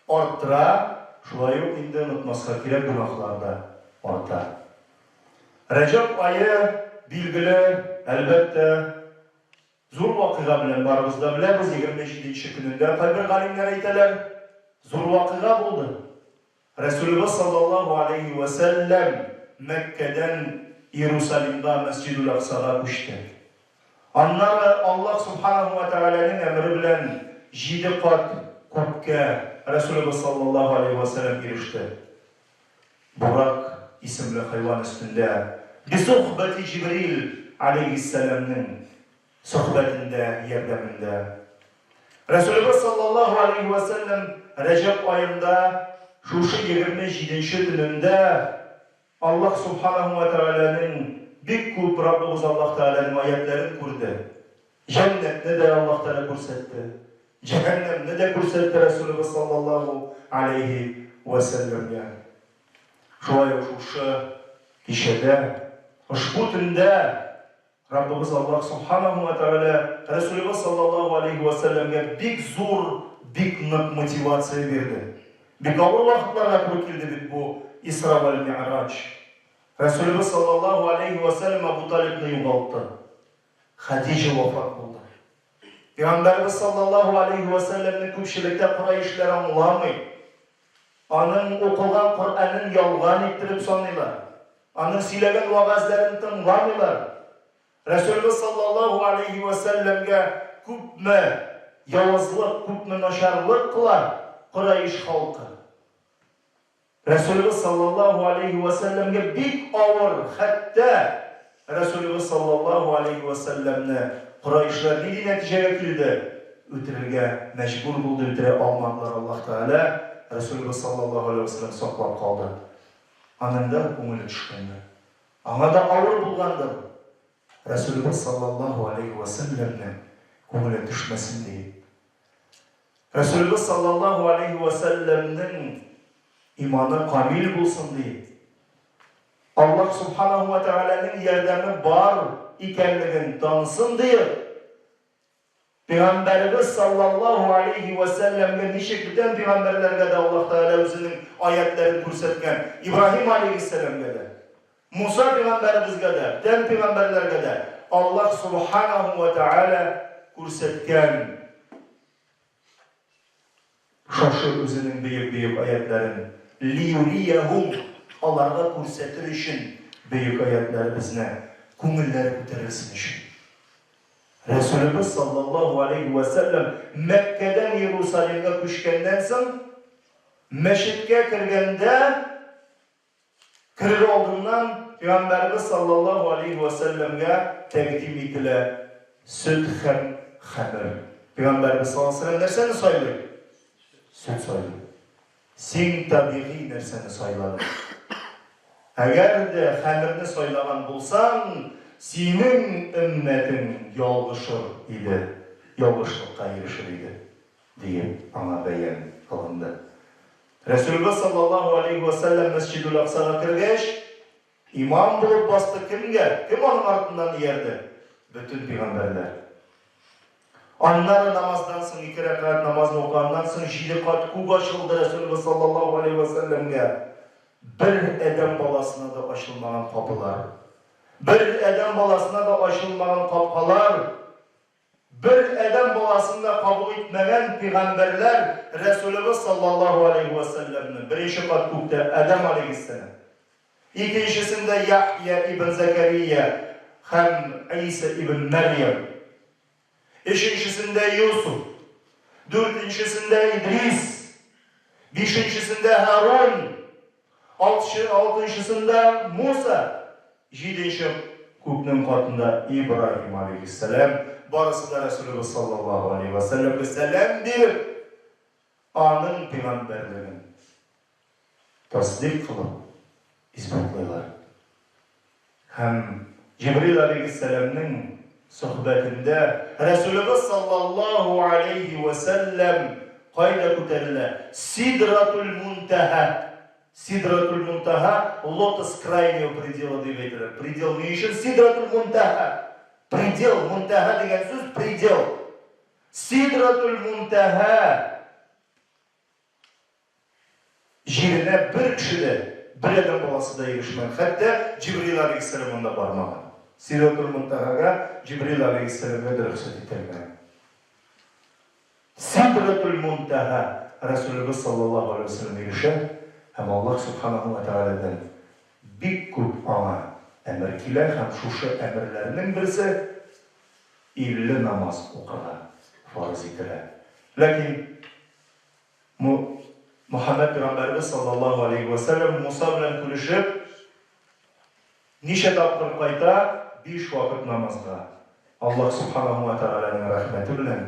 арттыра, шулай ук инде онытмаска кирәк, гөнаһлар да арта. Рәҗәб ае, билгеле, әлбәттә, Зур вакыйга белән барыбыз да беләбез, 27 нче көнендә, кайбер галимнәр әйтәләр, зур вакыйга булды. Рәсүлебез саллаллаһу алейһи вә сәлләм Мәккәдән Иерусалимга, Мәсҗидул Аксага күчте. Аннары Аллаһ субханаһу вә тәгаләнең әмере белән җиде кат күккә Рәсүлебез саллаллаһу алейһи вә сәлләм иреште. Бурак исемле хайван өстендә бисохбәти Җибрил аләйһиссәламнең сохбәтендә, ярдәмендә. Рәсүлебез саллаллаһу аләйһи вә сәлләм Рәҗәб аенда шушы 27 нче төнендә Аллаһ субханаһу вә тәгаләнең бик күп Раббыбыз Аллаһ Тәгаләнең аятьләрен күрде. Җәннәтне дә Аллаһ Тәгалә күрсәтте, җәһәннәмне дә күрсәтте Рәсүлебез саллаллаһу аләйһи вә сәлләмгә. Шулай ук шушы кичәдә, ошбу төндә Раббыбыз Аллаһ Субханаһу вә Тәгалә Рәсүлебез саллаллаһу алейһи вә сәлләмгә бик зур, бик нык мотивация бирде. Бик авыр вакытларга туры килде бит бу Исра вәл Ми'раҗ. Рәсүлебез саллаллаһу алейһи вә сәлләм Абу Талибны югалтты. Хәдиҗә вафат булды. Пәйгамбәребез саллаллаһу алейһи вә сәлләмне күпчелектә кураишләр аңламый. Аның укылган Коръәнен ялган иттереп саныйлар. Аның сөйләгән вәгазьләрен тыңламыйлар. Рәсүлебез саллаллаһу алейһи вә сәлләмгә күпме явызлык, күпме начарлык кыла Кураиш халкы. Рәсүлебез саллаллаһу алейһи вә сәлләмгә бик авыр, хәтта Рәсүлебез саллаллаһу алейһи вә сәлләмне Кураишлар нинди нәтиҗәгә килде? Үтерергә мәҗбүр булды, үтерә алмадылар, Аллаһ Тәгалә Рәсүлебез саллаллаһу алейһи вә сәлләм саклап калды. Аның да күңеле төшкәндер. Аңа да авыр булгандыр. Рәсүлебез саллаллаһу алейһи вә сәлләмнең күңеле төшмәсен диеп. Рәсүлебез саллаллаһу алейһи вә сәлләмнең иманы камил булсын диеп, Аллаһ субханаһу вә тәгаләнең ярдәме бар икәнлеген танысын диеп, Пәйгамбәребез саллаллаһу алейһи вә сәлләмгә ничек бүтән пәйгамбәрләргә дә Аллаһ Тәгалә үзенең аятьләрен күрсәткән, Ибраһим алейһиссәламгә дә, Муса пәйгамбәребезгә дә, бүтән пәйгамбәрләргә дә Аллаһ субханаһу вә тәгалә күрсәткән. Шашы үзенең бөек-бөек аятьләрен, лиюрияһум, аларга күрсәтер өчен бөек аятьләребезне, күңелләре күтәрелсен өчен. Рәсүлебез саллаллаһу алейһи вә сәлләм Мәккәдән Иерусалимгә күчкәннән соң, мәчеткә кергәндә, Керер алдыннан Пәйгамбәребез саллаллаһу алейһи вә сәлләмгә тәкъдим ителә сөт һәм хәмер. Пәйгамбәребез саллаллаһу алейһи вә сәлләм нәрсәне сайлый? Сөт сайлый. Син табигый нәрсәне сайладың. Әгәр дә хәмерне сайлаган булсаң, синең өммәтең ялгышыр иде, ялгышлыкка ирешер иде, диеп аңа бәян кылынды. Рәсүлебез саллаллаһу алейһи вә сәлләм Мәсҗидүл Аксага кергәч, имам булып басты кемгә? Кем аның артыннан иярде? Бөтен пигамбәрләр. Аннары намаздан соң ике рәкәгать намазны укыганнан соң җиде кат күк ачылды Рәсүлебез саллаллаһу алейһи вә сәлләмгә. Бер адәм баласына да ачылмаган капылар. Бер адәм баласына да ачылмаган капкалар. Бер адәм баласын да кабул итмәгән пигамбәрләр Рәсүлебез саллаллаһу алейһи вә сәлләмне беренче кат күктә Адәм алейһиссәлам, икенчесендә Яхъя ибн Зәкәрия һәм Иса ибн Мәрьям, өченчесендә Юсуф, дүртенчесендә Идрис, бишенчесендә Һарун, Алтынчысында Муса, җиденче күкнең катында Ибраһим алейһиссәлам, барысы да Рәсүлебез саллаллаһу алейһи вә сәлләмгә сәлам биреп, аның пәйгамбәрлеген тасдыйк кылып исбатлыйлар. Һәм Җибрил алейһиссәламнең сохбәтендә Рәсүлебез саллаллаһу алейһи вә сәлләм кайда күтәрелә? Сидратул Мунтаһа. Сидратул Мунтаһа, лотос крайнего предела дип әйтелә. Предел ни өчен Сидратул Мунтаһа? Предел, Мунтаһа дигән сүз предел. Сидратул Мунтаһа Җиренә бер кеше дә, бер адәм баласы да ирешмәгән. Хәтта Җибраил алейһиссәлам анда бармаган. Сидратул Мунтаһага Җибраил алейһиссәламгә дә рөхсәт ителмәгән. Сидратул Мунтаһа Рәсүлебез саллаллаһу алейһи ва сәлләм ирешә һәм Аллаһ сүбхәнәһү ва тәгаләдән бик күп аңа әмер килә һәм шушы әмерләрнең берсе 50 намаз укырга фарыз ителә. Ләкин Му Мөхәммәд пәйгамбәребез саллаллаһу алейһи вә сәлләм Муса белән күрешеп, ничә тапкыр кайта? Биш вакыт намазга. Аллаһ субханаһу вә тәгаләнең рәхмәте белән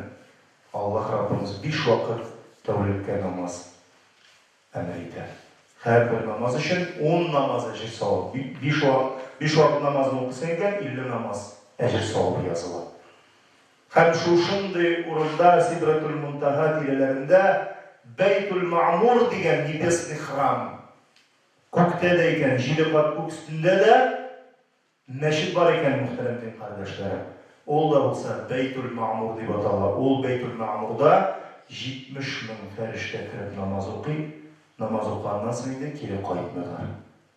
Аллаһ Раббыбыз биш вакыт тәүлеккә намаз әмер итә. Һәрбер намаз өчен ун намаз әҗер савап. Биш вакыт, биш вакыт намазны укысаң икән, 50 намаз әҗер савабы языла. Һәм шушындый урында, Сидратул-Мунтаһа тирәләрендә Бәйтул-Мәгъмур дигән небесный храм. Күктә дә икән, җиде кат күк өстендә дә мәчет бар икән, мөхтәрәм дин кардәшләрем. Ул да булса Бәйтүл-Мәгъмур дип атала. Ул Бәйтүл-Мәгъмурда 70 мең фәрештә кереп намаз укый. Намаз укыганнан соң инде кире кайтмыйлар.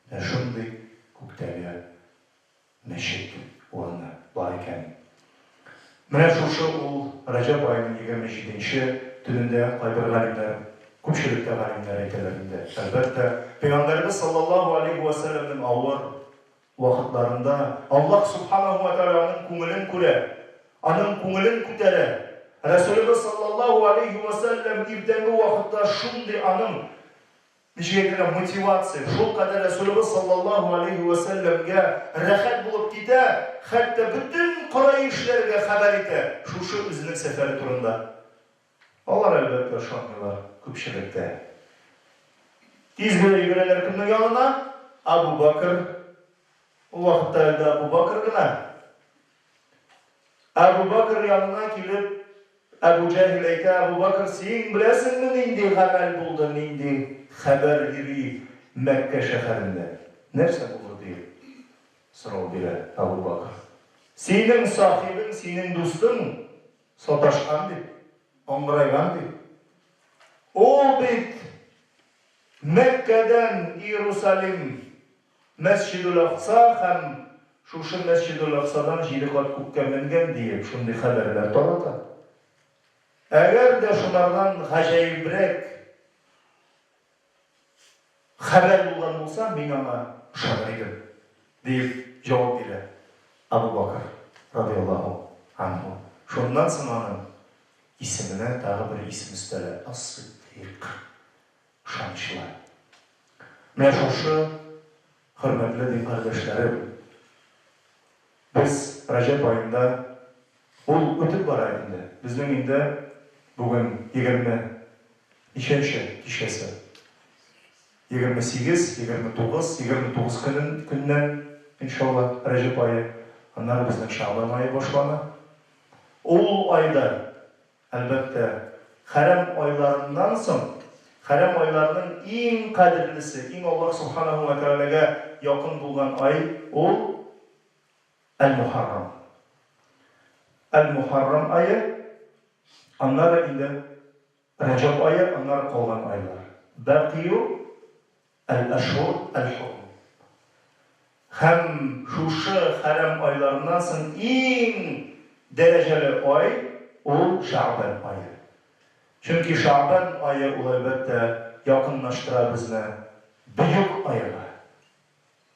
Менә шундый күктәге мәчет урыны бар икән. Менә шушы ул Раҗәб аеның 27 нче төнендә кайбер галимнәр, күпчелек тә галимнәр әйтәләр инде, әлбәттә, Пәйгамбәребез саллаллаһу алейһи вә сәлләмнең авыр вакытларында Аллаһ субханаһу вә тәгалә аның күңелен күрә, аның күңелен күтәрә. Рәсүлебез саллаллаһу алейһи вә сәлләм иртәнге вакытта шундый аның Ничек әйтергә, мотивация, шулкадәр Рәсүлебез саллаллаһу алейһи вә сәлләмгә рәхәт булып китә, хәтта бөтен кораишләргә хәбәр итә шушы үзенең сәфәре турында. Алар, әлбәттә, ышанмыйлар, күпчелектә. Тиз генә йөгерәләр кемнең янына? Абу Бакр. Ул вакытта әле дә Абу Бакр гына. Әбу Бәкер янына килеп, Әбу Җәһил әйтә, Әбу Бәкер, син беләсеңме нинди гамәл булды, нинди хәбәр йөри Мәккә шәһәрендә? Нәрсә булды? диеп сорау бирә Әбу Бәкер. Синең сахибең, синең дустың саташкан бит, аңгырайган бит. Ул бит Мәккәдән Иерусалим, Мәсҗидул-Әкъса һәм шушы Мәсҗидул-Әкъсадан җиде кат күккә менгән диеп, шундый хәбәрләр тарата. Әгәр дә шунардан гаҗәебрәк хәбәр булган булса, мин аңа ышаныр идем, диеп җавап бирә Әбу Бакыр, радыяллаһу анһу. Шуннан соң аның исеменә тагы бер исем өстәлә, Ас-Сиддыйк. Ышанычлы. Менә шушы, хөрмәтле дин кардәшләрем, без Раҗәб аенда, ул үтеп бара инде, безнең инде бүген егерме ничәнче кичәсе? 28, 29, 29 көнен, көннән, иншалла, Раҗәб ае, аннары безнең Шәгъбан ае башлана. Ул айда Әлбәттә, хәрам айларыннан соң, хәрам айларының иң кадерлесе, иң Аллаһ Субханаһу вә Тәгаләгә якын булган ай, ул Әл-Мухаррам. Әл-Мухаррам ае, аннары инде Раҗаб ае, аннары калган айлар. Бакыю Әл-әшһур әл-хурум. Һәм шушы хәрам айларыннан соң иң дәрәҗәле ай ул Шәгъбән ае. Чөнки Шәгъбән ае ул, әлбәттә, якынлаштыра безне бөек айга,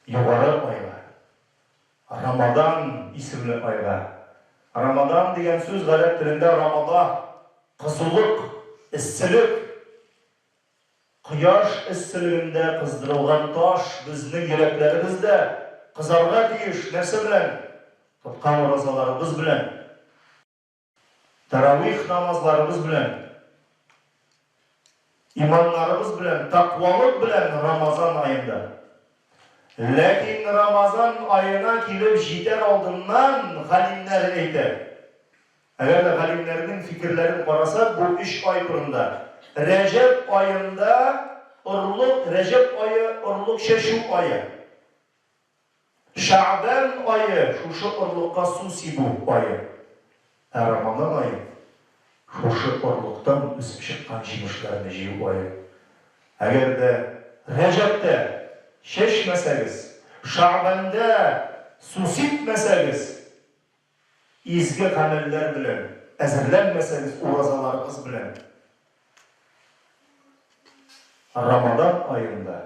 югары айга, Рамадан исемле айга. Рамадан дигән сүз гарәп телендә рамада, кызулык, эсселек. Кояш эсселегендә кыздырылган таш безнең йөрәкләребез дә кызарга тиеш. Нәрсә белән? Тоткан уразаларыбыз белән. Тәравих намазларыбыз белән. Иманнарыбыз белән, тәкъвалык белән Рамазан аенда. Ләкин Рамазан аена килеп җитәр алдыннан галимнәр әйтә, Әгәр дә галимнәрнең фикерләрен карасак, бу өч ай турында, Рәҗәб аенда орлык, Рәҗәб ае орлык чәчү ае. Шәгъбән ае шушы орлыкка су сибү ае. Ә Рамазан ае шушы орлыктан үсеп чыккан җимешләрне җыю ае. Әгәр дә Рәҗәбтә чәчмәсәгез, Шәгъбәндә су сипмәсәгез, Изге гамәлләр белән әзерләнмәсәгез, уразаларыгыз белән Рамадан аенда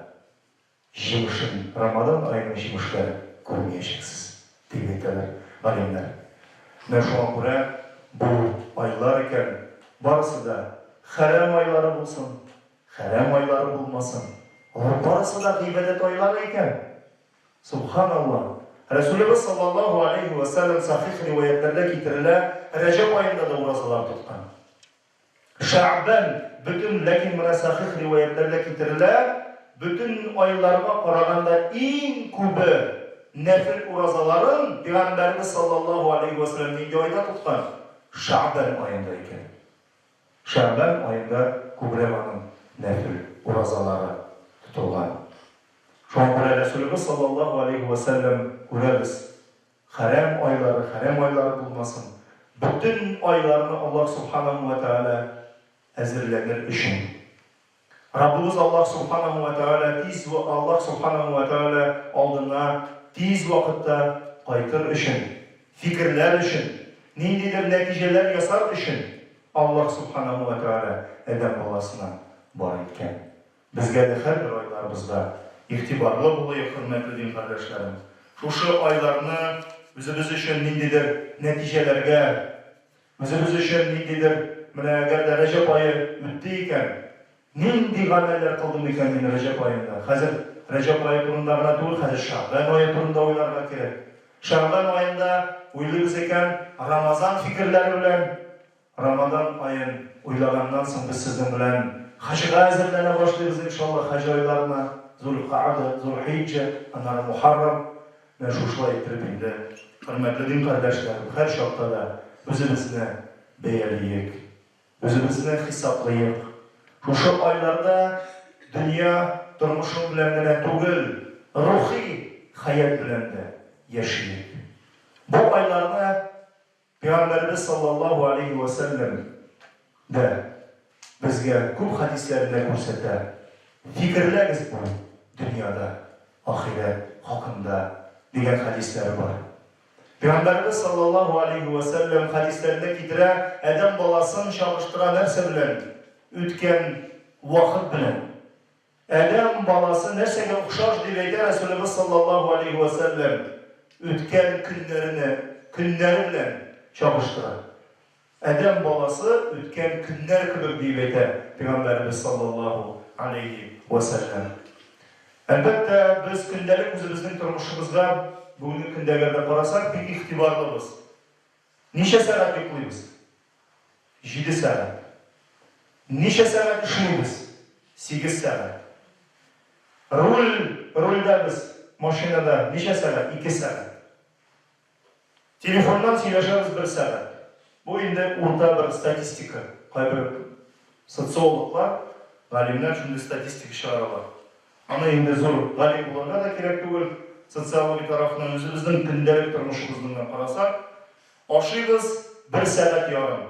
җимешен, Рамадан аеның җимешләрен күрмәячәксез, дип әйтәләр галимнәр. Менә шуңа күрә бу айлар икән, барысы да хәрам айлары булсын, хәрам айлары булмасын, алар барысы да гыйбадәт айлары икән. Сөбханалла! Рәсүлебез саллаллаһу алейһи вә сәлләм сахих риваятьләрдә китерелә, Рәҗәб аенда да уразалар тоткан. Шәгъбән, бөтен, ләкин менә сахих риваятьләрдә китерелә, бөтен айларга караганда иң күбе нәфел уразаларын Пәйгамбәребез саллаллаһу алейһи вә сәлләм нинди айда тоткан? Шәгъбән аенда икән. Шәгъбән аенда күбрәк аның нәфел уразалары тотылган. Шуңа күрә Рәсүлебез саллаллаһу алейһи вә сәлләм күрәбез, хәрәм айлары хәрәм айлары булмасын, бөтен айларны Аллаһ субханаһу вә тәгалә әзерләнер өчен. Раббыбыз Аллаһ субханаһу вә тәгалә тиз Аллаһ субханаһу вә тәгалә алдына тиз вакытта кайтыр өчен, фикерләр өчен, ниндидер нәтиҗәләр ясар өчен Аллаһ субханаһу вә тәгалә адәм баласына бар иткән. Безгә дә һәрбер айларыбызда игътибарлы булыйк, хөрмәтле дин кардәшләрем. Шушы айларны үзебез өчен ниндидер нәтиҗәләргә, үзебез өчен ниндидер, менә әгәр дә Рәҗәб ае үтте икән, нинди гамәлләр кылдым икән мин Рәҗәб аенда? Хәзер Рәҗәб ае турында гына түгел, хәзер Шәгъбән ае турында уйларга кирәк. Шәгъбән аенда уйлыйбыз икән, Рамазан фикерләре белән Рамадан аен уйлаганнан соң без сезнең белән хаҗга әзерләнә башлыйбыз, иншалла, хаҗ айларына, Зулкаада, Зулхиҗҗә, аннары Мухаррам. Менә шушылай иттереп инде, хөрмәтле дин кардәшләрем, һәр чакта да үзебезне бәялиек, үзебезне хисаплыйк. Шушы айларда дөнья тормышың белән генә түгел, рухи хәят белән дә яшиек. Бу айларны Пәйгамбәребез саллаллаһу алейһи вә сәлләм дә безгә күп хәдисләрендә күрсәтә, Фикерләгез бу дөньяда ахирәт хакында дигән хәдисләре бар. Пәйгамбәребез саллаллаһу алейһи вә сәлләм хәдисләрендә китерә, адәм баласын чагыштыра нәрсә белән? Үткән вакыт белән. Адәм баласы нәрсәгә охшаш, дип әйтә Рәсүлебез саллаллаһу алейһи вә сәлләм, үткән көннәренә, көннәре белән чагыштыра. Адәм баласы үткән көннәр кебек, диеп әйтә Пәйгамбәребез саллаллаһу алейһи вә сәлләм. Әлбәттә, без көндәлек үзебезнең тормышыбызга бүгенге көндә әгәр дә карасак, бик игътибарлыбыз. Ничә сәгать йоклыйбыз? Җиде сәгать. Ничә сәгать эшлибез? Сигез сәгать. Руль, рульдә без, машинада ничә сәгать? Ике сәгать. Телефоннан сөйләшәбез бер сәгать. Бу инде урта бер статистика. Кайбер социологлар, галимнәр шундый статистика чыгаралар. Аны инде зур галим булырга да кирәк түгел, социология тарафыннан үзебезнең көндәлек тормышыбызны гына карасак, ашыйбыз бер сәгать ярым.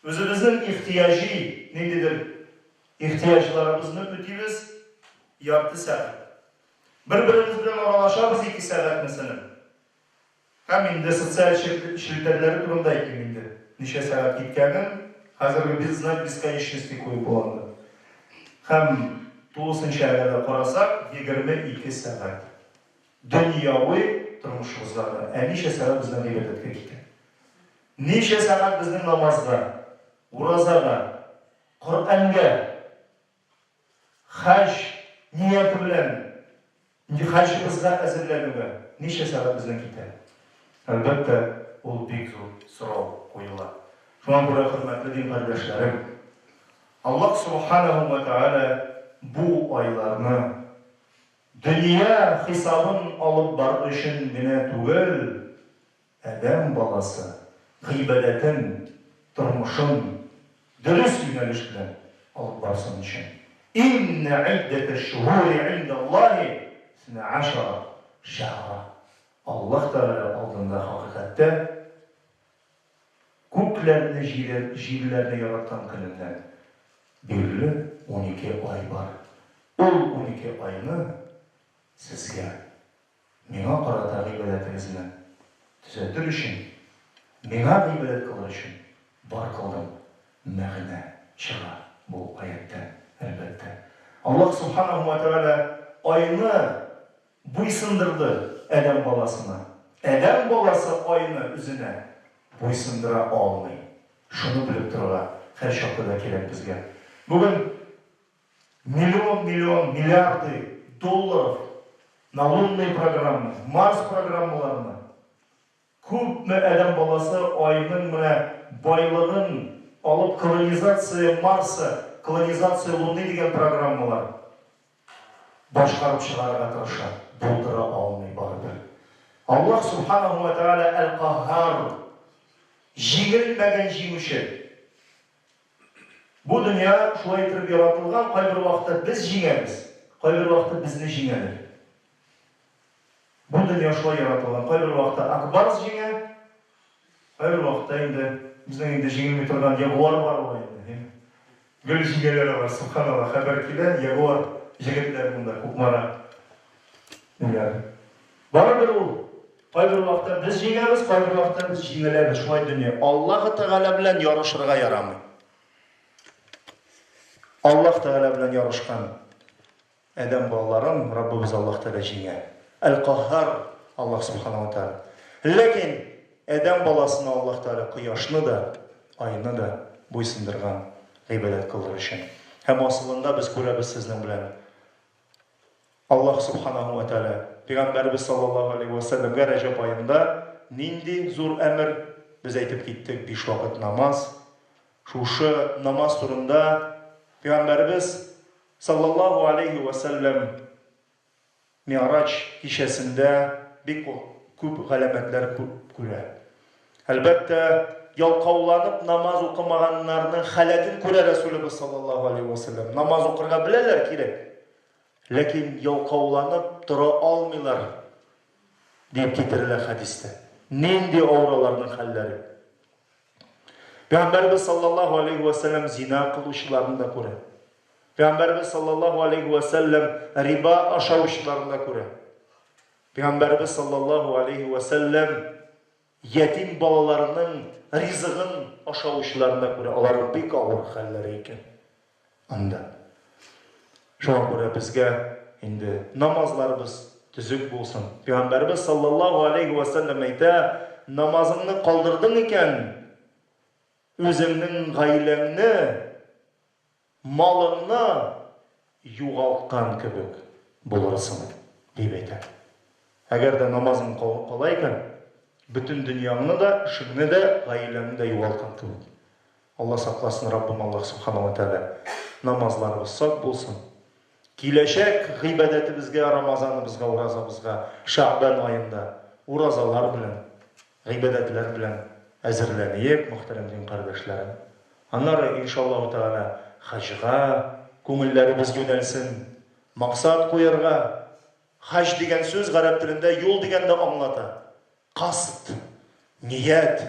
Үзебезнең ихтыяҗи, ниндидер ихтыяҗларыбызны үтибез ярты сәгать. Бер-беребез белән аралашабыз ике сәгать, мәсәлән. Һәм инде социаль челтәрләре турында әйтмим инде. Ничә сәгать киткәнен хәзерге без знак бесконечности куеп була анда. Һәм тулысынча әгәр дә карасак, 22 сәгать. Дөньяви тормышыбызга гына. Ә ничә сәгать безнең гыйбадәткә китә? Ничә сәгать безнең намазга, уразага, Коръәнгә, Хаҗ нияте белән хаҗыбызга әзерләнүгә ничә сәгать безнең китә? Әлбәттә, ул бик зур сорау куела. Шуңа күрә, хөрмәтле дин кардәшләрем, Аллаһ Субханаһу ва Тәгалә бу айларны дөнья хисабын алып бару өчен генә түгел, Адәм баласы гыйбадәтен, тормышын дөрес юнәлеш белән алып барсын өчен, Иннә гыйддәтәш-шуһури гыйндәллаһи исна гашара шәһра, Аллаһ Тәгалә алдында хакыйкатьтә күкләрне, җирләрне яраткан көненнән бирле 12 ай бар. Ул 12 айны сезгә Миңа карата гыйбадәтегезне төзәтер өчен, Миңа гыйбадәт кылыр өчен бар кылдым, мәгънә чыга бу аятьтән, әлбәттә. Аллаһ Субханаһу вә Тәгалә айны буйсындырды адәм баласына. Адәм баласы айны үзенә буйсындыра алмый. Шуны белеп торырга һәрчакта да кирәк безгә. Бүген Миллион-миллион, миллиарды долларов на лунные программы, Марс программаларына. Күпме адәм баласы айның менә байлыгын алып колонизация Марса, колонизация Луны дигән программалар башкарып чыгарырга тырыша, булдыра алмый барыбер. Аллаһ Субханаһу ва Тәгалә Әл-Каһһар, җиңелмәгән җиңүче. Бу дөнья шулай иттереп яратылган, кайбер вакытта без җиңәбез, Кайбер вакытта безне җиңәләр. Бу дөнья шулай яратылган. Кайбер вакытта Ак Барс җиңә, кайбер вакытта инде безнең инде җиңелми торган Ягуар бар була инде. Гел җиңәләр алар, субханалла, хәбәр килә, Ягуар җегетләр монда, Кукмара. Ниләр. Барыбер ул. Кайбер вакытта без җиңәбез, кайбер вакытта без җиңеләбез. Шулай дөнья. Аллаһы Тәгалә белән ярышырга ярамый. Аллаһ Тәгалә белән ярышкан адәм балаларын Раббыбыз Аллаһ Тәгалә җиңә. Әл-Каһһар Аллаһ Субханаһу ва Тәгалә. Ләкин адәм баласына Аллаһ Тәгалә кояшны да, айны да буйсындырган гыйбадәт кылыр өчен. Һәм асылында без күрәбез сезнең белән Аллаһ Субханаһу ва Тәгалә Пәйгамбәребез саллаллаһу алейһи ва сәлләмгә Рәҗәб аенда нинди зур әмер без әйтеп киттек, биш вакыт намаз. Шушы намаз турында Пәйгамбәребез саллаллаһу алейһи ва сәлләм Ми'раҗ кичәсендә бик күп галәмәтләр күрә. Әлбәттә, ялкауланып намаз укымаганнарның халәтен күрә Рәсүлебез саллаллаһу алейһи ва сәлләм. Намаз укырга беләләр кирәк, ләкин ялкауланып тора алмыйлар, дип китерелә хәдистә. Нинди авыр аларның хәлләре. Пәйгамбәребез саллаллаһу алейһи вә сәлләм зина кылучыларны да күрә. Пәйгамбәребез саллаллаһу алейһи вә сәлләм риба ашаучыларны да күрә. Пәйгамбәребез саллаллаһу алейһи вә сәлләм ятим балаларының ризыгын ашаучыларны да күрә. Аларның бик авыр хәлләре икән анда. Шуңа күрә безгә инде намазларыбыз төзек булсын. Пәйгамбәребез саллаллаһу алейһи вә сәлләм әйтә, намазыңны калдырдың икән, үзеңнең гаиләңне, малыңны югалткан кебек булырсың, дип әйтә. Әгәр дә намазың кала икән, бөтен дөньяңны да, эшеңне дә, гаиләңне дә югалткан кебек. Алла сакласын, Раббым Аллаһ Субхана ва Тәгалә. Намазларыбыз саф булсын. Киләчәк гыйбадәтебезгә, Рамазаныбызга, уразабызга Шәгъбән аенда уразалар белән, гыйбадәтләр белән әзерләниек, мөхтәрәм дин кардәшләрем. Аннары, иншаллаһу тәгалә, хаҗга күңелләребез юнәлсен, максат куярга. Хаҗ дигән сүз гарәп телендә юл дигәнне аңлата. Касд, ният,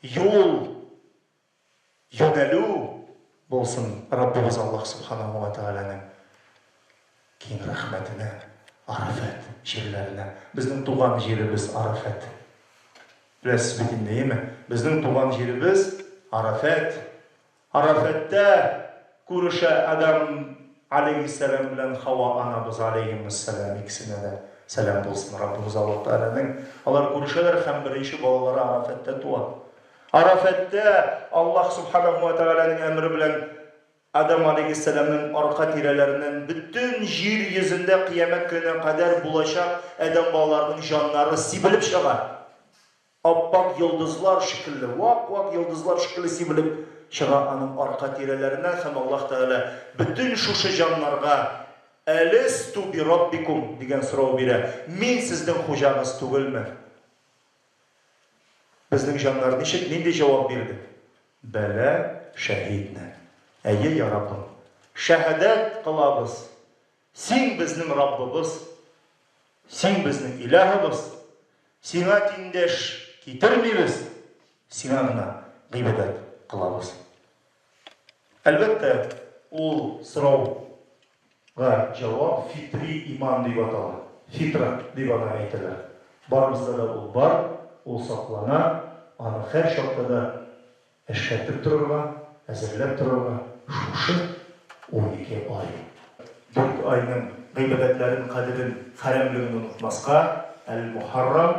юл, юнәлү булсын Раббыбыз Аллаһ Субханаһу ва Тәгаләнең киң рәхмәтенә, Арафәт җирләренә. Безнең туган җиребез Арафәт. Беләсез бит инде, әйеме? Безнең туган җиребез Арафәт. Арафәттә күрешә Адам аләйһиссәлам белән Хава анабыз аләйһимуссәлам, икесенә дә сәлам булсын Раббыбыз Аллаһ Тәгаләнең. Алар күрешәләр һәм беренче балалары Арафәттә туа. Арафәттә Аллаһ Субханаһу ва Тәгаләнең әмере белән Адам аләйһиссәламнең арка тирәләреннән бөтен җир йөзендә кыямәт көненә кадәр булачак адәм балаларының җаннары сибелеп чыга. Ап-ак йолдызлар шикелле, вак-вак йолдызлар шикелле сибелеп чыга аның арка тирәләреннән һәм Аллаһ Тәгалә бөтен шушы җаннарга Әләстү би Раббикум? дигән сорау бирә, Мин сезнең хуҗагыз түгелме? Безнең җаннар ничек, нинди җавап бирде? Бәлә шәһиднә. Әйе, я Раббым, шәһадәт кылабыз, Син безнең Раббыбыз, Син безнең Илаһыбыз, Сиңа тиңдәш китермибез, Сиңа гына гыйбадәт кылабыз. Әлбәттә, ул сорауга җавап фитри иман дип атала. Фитра дип аны әйтәләр. Барыбызда да ул бар, ул саклана, аны һәр чакта да Эшкәртеп торырга, әзерләп торырга шушы 12 ай. Дүрт айның гыйбадәтләрен кадерен, хәрәмлеген онытмаска, Әл-Мухаррам,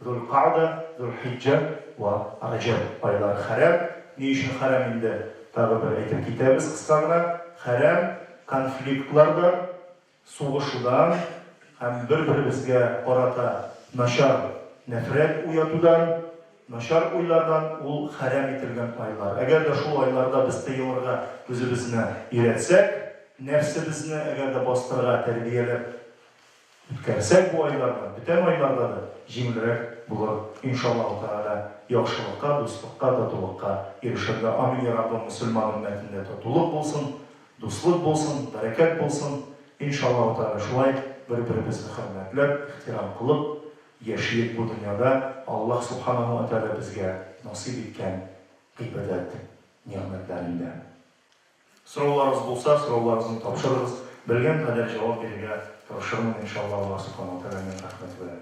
Зул-Кагъда, Зул-Хиҗҗә вә Раҗәб айлары хәрәм. Ни өчен хәрәм инде, тагы бер әйтеп китәбез кыска гына. Хәрәм конфликтлардан, Сугышудан һәм бер-беребезгә карата начар нәфрәт уятудан, начар уйлардан ул хәрәм ителгән айлар. Әгәр дә шул айларда без тыелырга үзебезне өйрәтсәк, нәфсебезне әгәр дә бастырырга тәрбияләп үткәрсәк бу айларны, бүтән айларда да җиңелрәк булыр, иншаллаһу тәгалә, яхшылыкка, дуслыкка, татулыкка ирешергә. Амин, я Раббым, мөселман өммәтендә татулык булсын, дуслык булсын, бәрәкәт булсын. Иншаллаһу Тәгалә, шулай бер-беребезне хөрмәтләп, ихтирам кылып яшиек бу дөньяда, Аллаһ Субханаһу ва Тәгалә безгә насыйп иткән гыйбадәт нигъмәтләрендә. Сорауларыгыз булса, сорауларыгызны тапшырыгыз, белгән кадәр җавап бирергә тырышырмын, иншаллаһ, Аллаһ Субханаһу ва Тәгаләнең рәхмәте белән.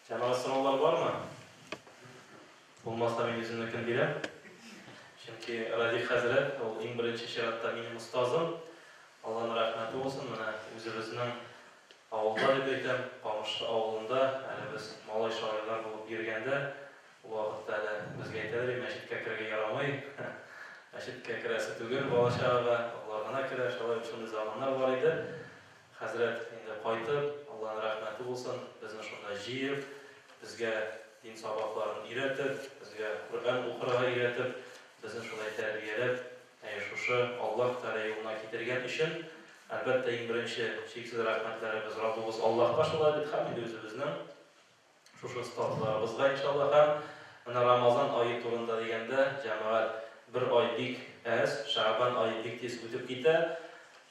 Җәмәгать, сораулар бармы? Булмаса, мин үземнекен бирәм. Чөнки Радик хәзрәт, ул иң беренче чиратта минем остазым. Алланың рәхмәте булсын, менә үзебезнең авылда дип әйтәм, Камышлы авылында, әле без малай-шалайлар булып йөргәндә, ул вакытта әле безгә әйтәләр иде, мәчеткә керергә ярамый, мәчеткә керәсе түгел бала-чагага, олылар гына керә, шулай шундый заманнар бар иде. Хәзрәт инде кайтып, Алланың рәхмәте булсын, безне шунда җыеп, безгә дин сабакларын өйрәтеп, безгә Коръән укырга өйрәтеп, безне шулай тәрбияләп, әйе, шушы Аллаһ Тәгалә юлына китергән өчен, әлбәттә, иң беренче чиксез рәхмәтләребез Раббыбыз Аллаһка шулай бит һәм инде үзебезнең Шушы остазларыбызга, иншалла, һәм менә Рамазан ае турында дигәндә, җәмәгать, бер ай бик әз, Шәгъбан ае бик тиз үтеп китә.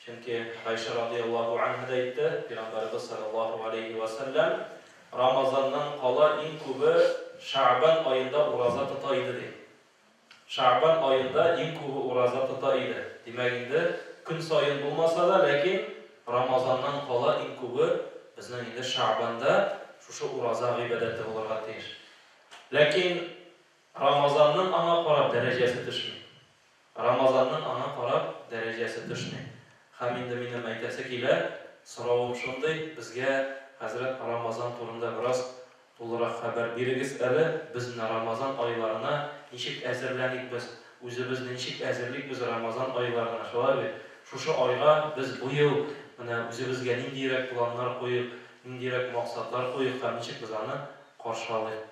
Чөнки Гайшә радыяллаһу анһа да әйтте, Пәйгамбәребез салләллаһу галәйһи вә сәлләм Рамазаннан кала иң күбе Шәгъбан аенда ураза тота иде, ди. Шәгъбан аенда иң күбе ураза тота иде. Димәк инде, көн саен булмаса да, ләкин Рамазаннан кала иң күбе безнең инде Шәгъбанда шушы ураза гыйбадәте булырга тиеш. Ләкин Рамазанның аңа карап дәрәҗәсе төшми. Рамазанның аңа карап дәрәҗәсе төшми. Һәм инде минем әйтәсе килә, соравым шундый, безгә, хәзрәт, Рамазан турында бераз Тулырак хәбәр бирегез әле, без менә Рамазан айларына ничек әзерләник без, үзебезне ничек әзерлик без Рамазан айларына, шулай бит? Шушы айга без быел менә үзебезгә ниндиерәк планнар куйыйк, ниндиерәк максатлар куйыйк һәм ничек без аны каршы алыйк?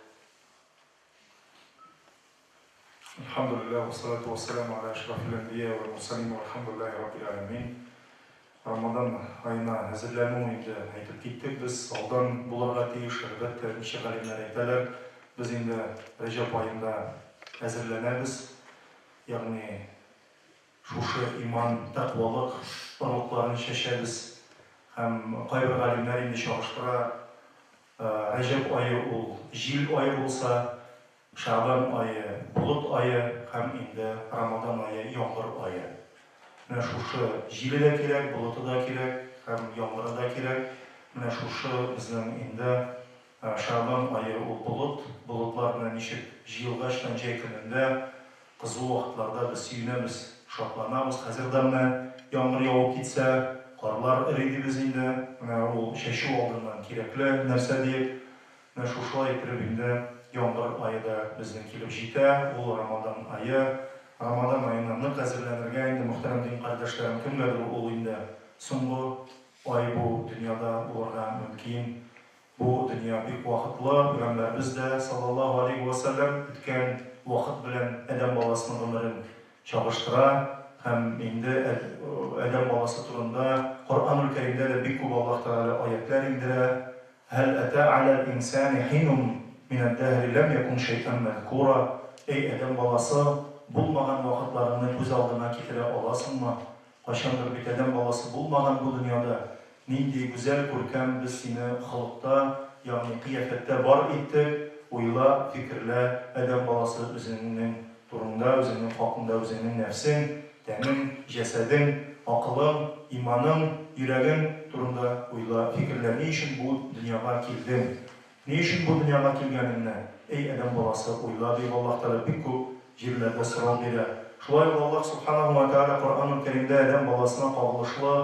Әлхәмдүлилләһ вәссалату вәссәламү галә әшрафил әнбия вәл мурсалин вәлхәмдүлилләһи раббил галәмин. Рамадан аена әзерләнү инде әйтеп киттек без, алдан булырга тиеш, әлбәттә, ничек галимнәр әйтәләр, без инде Рәҗәб аенда әзерләнәбез, ягъни шушы иман, тәкъвалык орлыкларын чәчәбез һәм кайбер галимнәр инде чагыштыра, Рәҗәб ае ул җил ае булса, Шәгъбан ае, болыт ае һәм инде Рамадан ае, яңгыр ае. Менә шушы җиле дә кирәк, болыты да кирәк һәм яңгыры да кирәк. Менә шушы безнең инде Шәгъбан ае ул болыт. Болытлар менә ничек җыелгачтан җәй көнендә, кызу вакытларда без сөенәбез, шатланабыз. Хәзер дә менә яңгыр явып китсә, карлар эри дибез инде. Менә ул чәчү алдыннан кирәкле нәрсә диеп. Менә шушылай иттереп инде яңгыр ае да безнең килеп җитә, ул Рамадан ае. Рамадан аена нык әзерләнергә инде, мөхтәрәм дин кардәшләрем, кемгәдер ул инде соңгы ай бу дөньяда булырга мөмкин. Бу дөнья бик вакытлы, пәйгамбәребез дә, саллаллаһу алейһи вә сәлләм, үткән вакыт белән адәм баласының гомерен чагыштыра һәм инде адәм баласы турында Коръәнул Кәримдә дә бик күп Аллаһ Тәгалә аятьләр иңдерә. Һәл әтә галәл инсани хинун минәд-дәһри ләм якун шәйән мәзкура, Әй адәм баласы, булмаган вакытларыңны күз алдыңа китерә аласыңмы? Кайчандыр бит адәм баласы булмаган бу дөньяда. Нинди гүзәл, күркәм без сине холыкта, ягъни кыяфәттә бар иттек, уйла, фикерлә, адәм баласы үзеңнең турыңда, үзеңнең хакыңда үзеңнең нәфсең, Тәнең, җәсәдең, акылың, иманың, йөрәгең турында уйла, фикерлә, ни өчен бу дөньяга килдең? Ни өчен бу дөньяга килгәнеңне, әй адәм баласы, уйла, диеп Аллаһ Тәгалә бик күп җирләрдә сорау бирә. Шулай ук Аллаһ Сүбхәнәһү вә Тәгалә Коръәнул Кәримдә адәм баласына кагылышлы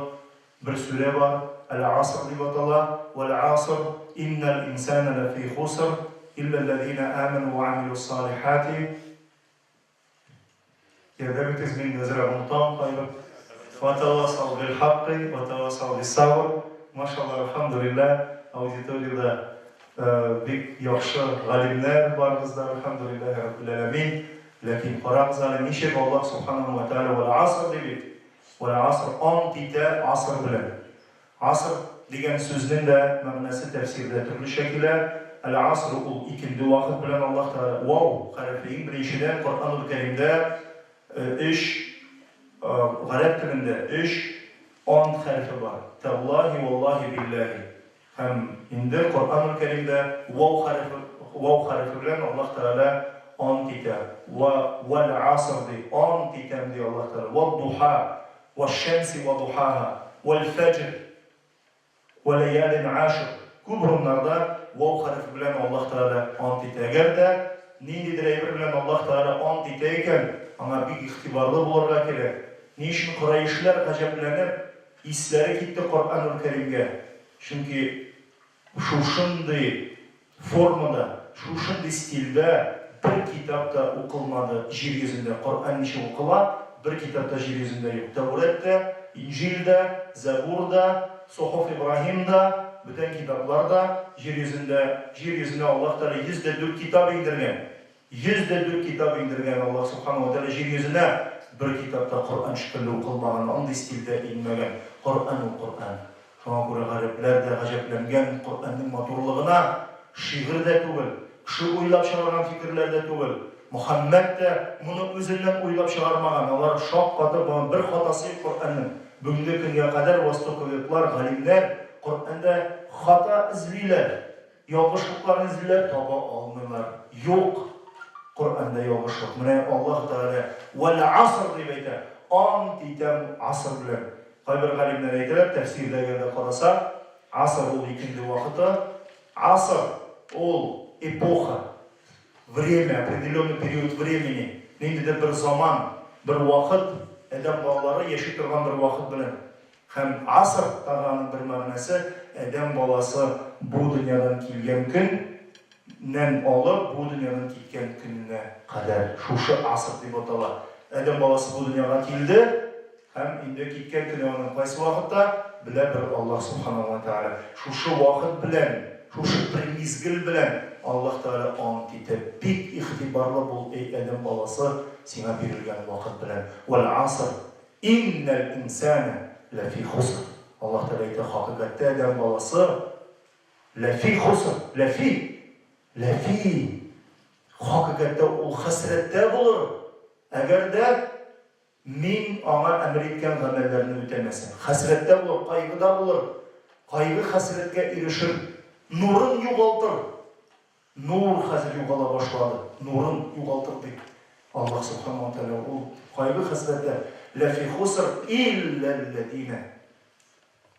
бер сүрә бар, Әл-Аср дип атала, Вәл-Аср, иннәл инсанә ләфи хуср, илләлләзинә әмәнү вә амилүс-салихати, Ярдәм итегез, мин әзрәк онытам кайбер. Ватавасау бил хакки, ватавасау бис сабр. Машалла, әлхәмдүлилләһ, аудиториядә бик яхшы галимнәр барыгыз да, әлхәмдүлилләһи раббил әләмин. Ләкин карагыз әле, ничек Аллаһ субханаһу ва тааля вәл аср ди бит. Вәл аср ант итә аср белән. Аср дигән сүзнең дә мәгънәсе тәфсирдә төрлечә килә. Әл-Аср ул икенде вакыт белән Аллаһ Тәгалә вау хәрефе иң беренчедән Коръәнул Кәримдә өч Гарәп телендә өч ант хәрефе бар, тәллаһи, валлаһи, биллаһи. Һәм инде Коръәнул Кәримдә вау хәрефе, вау хәрефе белән Аллаһ Тәгалә ант итә. Вә вәл аср ди, ант итәм ди Аллаһ Тәгалә. Вәд-духа, вәш-шәмси вә духаһа, вәл-фәҗр, вә ләялин ашр. Күп урыннарда вау хәрефе белән Аллаһ Тәгалә ант итә. Әгәр дә ниндидер әйбер белән Аллаһ Тәгалә ант итә икән, аңа бик игътибарлы булырга кирәк. Ни өчен корәешләр гаҗәпләнеп, исләре китте Коръәнул Кәримгә? Чөнки шушындый формада, шушындый стильдә бер китап та укылмады җир йөзендә. Коръән ничек укыла, бер китап та җир йөзендә юк. Тәүрәт тә, Инҗил дә, Зәбур да, Сохуф Ибраһим да, бүтән китаплар да җир йөзендә, җир йөзенә Аллаһ Тәгалә 104 китап иңдергән. 104 китап иңдергән Аллаһ Сүбхәнәһү вә Тәгалә җир йөзенә, бер китап та Коръән шикелле укылмаган, андый стильдә иңмәгән. Коръән ул Коръән. Шуңа күрә гарәпләр дә гаҗәпләнгән Коръәннең матурлыгына. Шигырь дә түгел, кеше уйлап чыгарган фикерләр дә түгел. Мөхәммәд тә моны үзеннән уйлап чыгармаган, алар шаккатып, моның бер хатасы юк Коръәннең. Бүгенге көнгә кадәр востоковедлар, галимнәр Коръәндә хата эзлиләр. Ялгышлыкларны эзлиләр, таба алмыйлар. Юк Коръәндә ялгышлык. Менә Аллаһ Тәгалә Вәл-аср дип әйтә. Ант итәм аср белән. Кайбер галимнәр әйтәләр, тәфсирдә әгәр дә карасак, аср ул икенде вакыты. Аср ул эпоха, время, определенный период времени, ниндидер бер заман, бер вакыт, адәм балалары яши торган бер вакыт белән. Һәм аср, тагы аның бер мәгънәсе, адәм баласы бу дөньядан килгән көн нән алып, бу дөньядан киткән көненә кадәр. Шушы аср дип атала. Адәм баласы бу дөньяга килде һәм инде киткән көне аның кайсы вакытта, белә бер Аллаһ Субханаһу вә Тәгалә. Шушы вакыт белән, шушы бер мизгел белән Аллаһ Тәгалә ант итә, бик игътибарлы бул, әй адәм баласы, сиңа бирелгән вакыт белән. Вәл аср, Иннәл инсанә ләфи хуср. Аллаһ Тәгалә әйтә, хакыйкатьтә адәм баласы ләфи хуср, ләфи, ләфи, хакыйкатьтә ул хәсрәттә булыр, әгәр дә мин аңа әмер иткән гамәлләрне үтәмәсә. Хәсрәттә булыр, кайгыда булыр, кайгы-хәсрәткә ирешер, нурын югалтыр. Нур хәзер югала башлады, нурын югалтыр дип, Аллаһ Сүбхәнәһү вә Тәгалә ул кайгы-хәсрәттә, ләфи хуср илләлләзинә,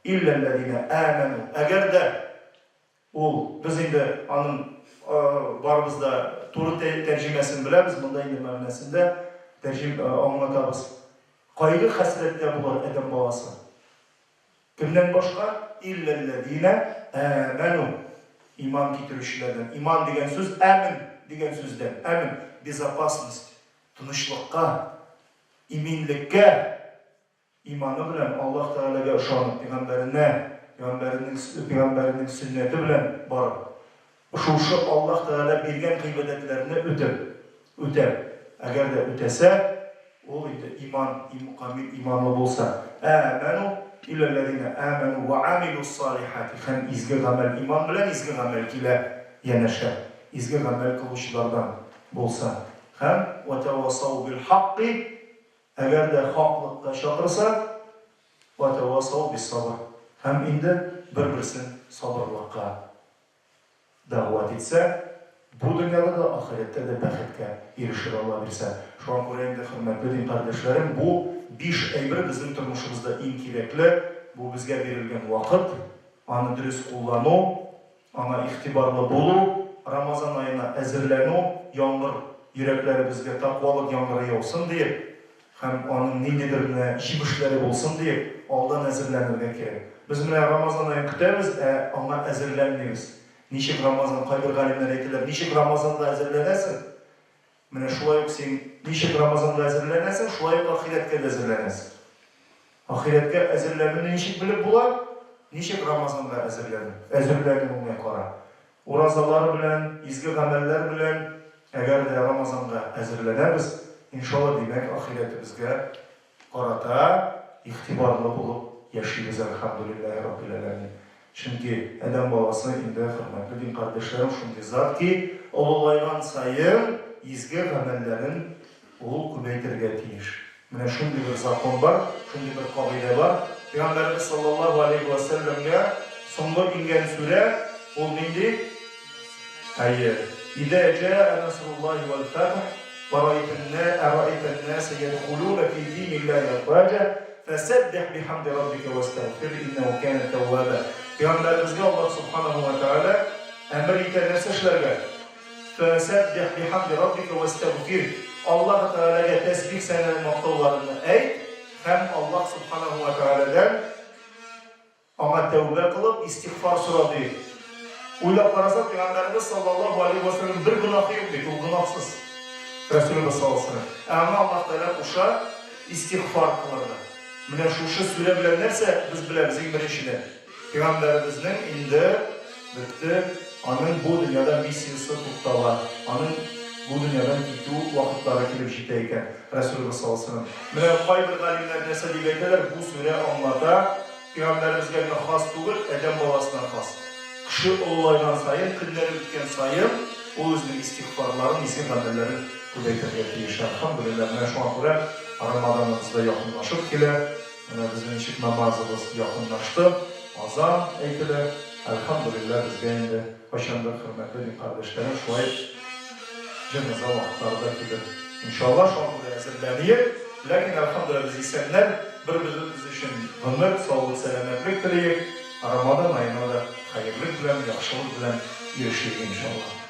илләлләзинә әмәнү, әгәр дә ул, без инде аның барыбыз да туры тәрҗемәсен беләбез, монда инде мәгънәсен дә тәрҗем аңлатабыз. Кайгы-хәсрәттә булыр адәм баласы. Кемнән башка? Илләлләзинә әмәнү, иман китерүчеләрдән. Иман дигән сүз әмен дигән сүздән. Әмен, безопасность, тынычлыкка, иминлеккә иманы белән Аллаһ Тәгаләгә ышанып, пәйгамбәренә, пәйгамбәренең, пәйгамбәренең сөннәте белән барып, Шушы Аллаһ Тәгалә биргән гыйбадәтләрне үтеп, үтәп, әгәр дә үтәсә, ул инде иман, им, камил иманлы булса. Әмәну, илләлләзинә әмәну вә амилус-салихати, һәм изге гамәл, иман белән изге гамәл килә янәшә, изге гамәл кылучылардан булса. Һәм вә тәвасау бил-хакки, әгәр дә хаклыкка чакырса, вә тәвасау бис-сабр, һәм инде бер-берсен сабырлыкка дәгъват итсә, бу дөньяда да, ахирәттә дә бәхеткә ирешер, Алла бирсә. Шуңа күрә инде, хөрмәтле дин кардәшләрем, бу биш әйбер безнең тормышыбызда иң кирәкле, бу безгә бирелгән вакыт, аны дөрес куллану, аңа игътибарлы булу, Рамазан аена әзерләнү, яңгыр йөрәкләребезгә тәкъвалык яңгыры яусын диеп, Һәм аның ниндидер менә җимешләре булсын диеп, алдан әзерләнергә кирәк. Без менә Рамазан аен көтәбез, ә аңа әзерләнмибез. Ничек Рамазан, кайбер галимнәр әйтәләр, ничек Рамазанга әзерләнәсең, менә шулай ук син ничек Рамазанга әзерләнәсең, шулай ук ахирәткә дә әзерләнәсең. Ахирәткә әзерләнүне ничек белеп була? Ничек Рамазанга әзерләнү? Әзерләнүеңә кара. Уразалар белән, изге гамәлләр белән әгәр дә Рамазанга әзерләнәбез, иншалла, димәк, ахирәтебезгә карата игътибарлы булып яшибез, әлхәмдүлилләһи раббил әләмин. Чөнки адәм баласы инде, хөрмәтле дин кардәшләрем, шундый зат ки, олылайган саен изге гамәлләрен ул күбәйтергә тиеш. Менә шундый бер закон бар, шундый бер кагыйдә бар. Пәйгамбәребез саллаллаһу алейһи вә сәлләмгә соңгы иңгән сүрә ул нинди? Әйе. Идә җәә насруллаһи вәл фәтх вә раәйтән-нәсә ядхулуна фи диниллаһи афваҗа фәсәббих бихамди раббика вәстәгъфир иннәһу кана тәвваба. Пәйгамбәребезгә Аллаһ субханаһу вә тәгалә әмер итә нәрсә эшләргә? Фәсәббих бихамди раббика вәстәгъфир. Аллаһ Тәгаләгә тәсбих сәнә мактауларыңны әйт һәм Аллаһ субханаһу вә тәгаләдән Аңа тәүбә кылып, истигъфар сора, ди. Уйлап карасак, Пәйгамбәребез саллаллаһу алейһи вә сәлләм бер гөнаһы юк бит, ул гөнаһсыз. Рәсүлебез саллаллаһу алейһи вә сәлләм. Ә аңа Аллаһ Тәгалә куша истигъфар кылырга. Менә шушы сүрә белән нәрсә без беләбез иң беренчедән? Пәйгамбәребезнең инде бетте, аның бу дөньяда миссиясе туктала, аның бу дөньядан китү вакытлары килеп җитә икән. Рәсүлебез саллаллаһу алейһи ва сәлләм. Менә кайбер галимнәр нәрсә дип әйтәләр, бу сүрә аңлата, пәйгамбәребезгә генә хас түгел, адәм баласына хас. Кеше олылайган саен, көннәре үткән саен, ул үзенең истигъфарларын, изге гамәлләрен күбәйтергә тиеш. Әлхәмдүлилләһ, менә шуңа күрә Рамазаныбыз да якынлашып килә. Менә безнең ничек намазыбыз якынлашты, азан әйтелә. Әлхәмдүлилләһ, безгә инде кайчандыр, хөрмәтле дин кардәшләрем, шулай җеназа вакытлары да килер. Иншалла, шуңа күрә әзерләниек. Ләкин, әлхәмдүлилләһ, без исәннәр, бер-беребез өчен гомер, саулык, сәламәтлек телиек. Рамадан аена да хәерлек белән, яхшылык белән ирешик, иншалла.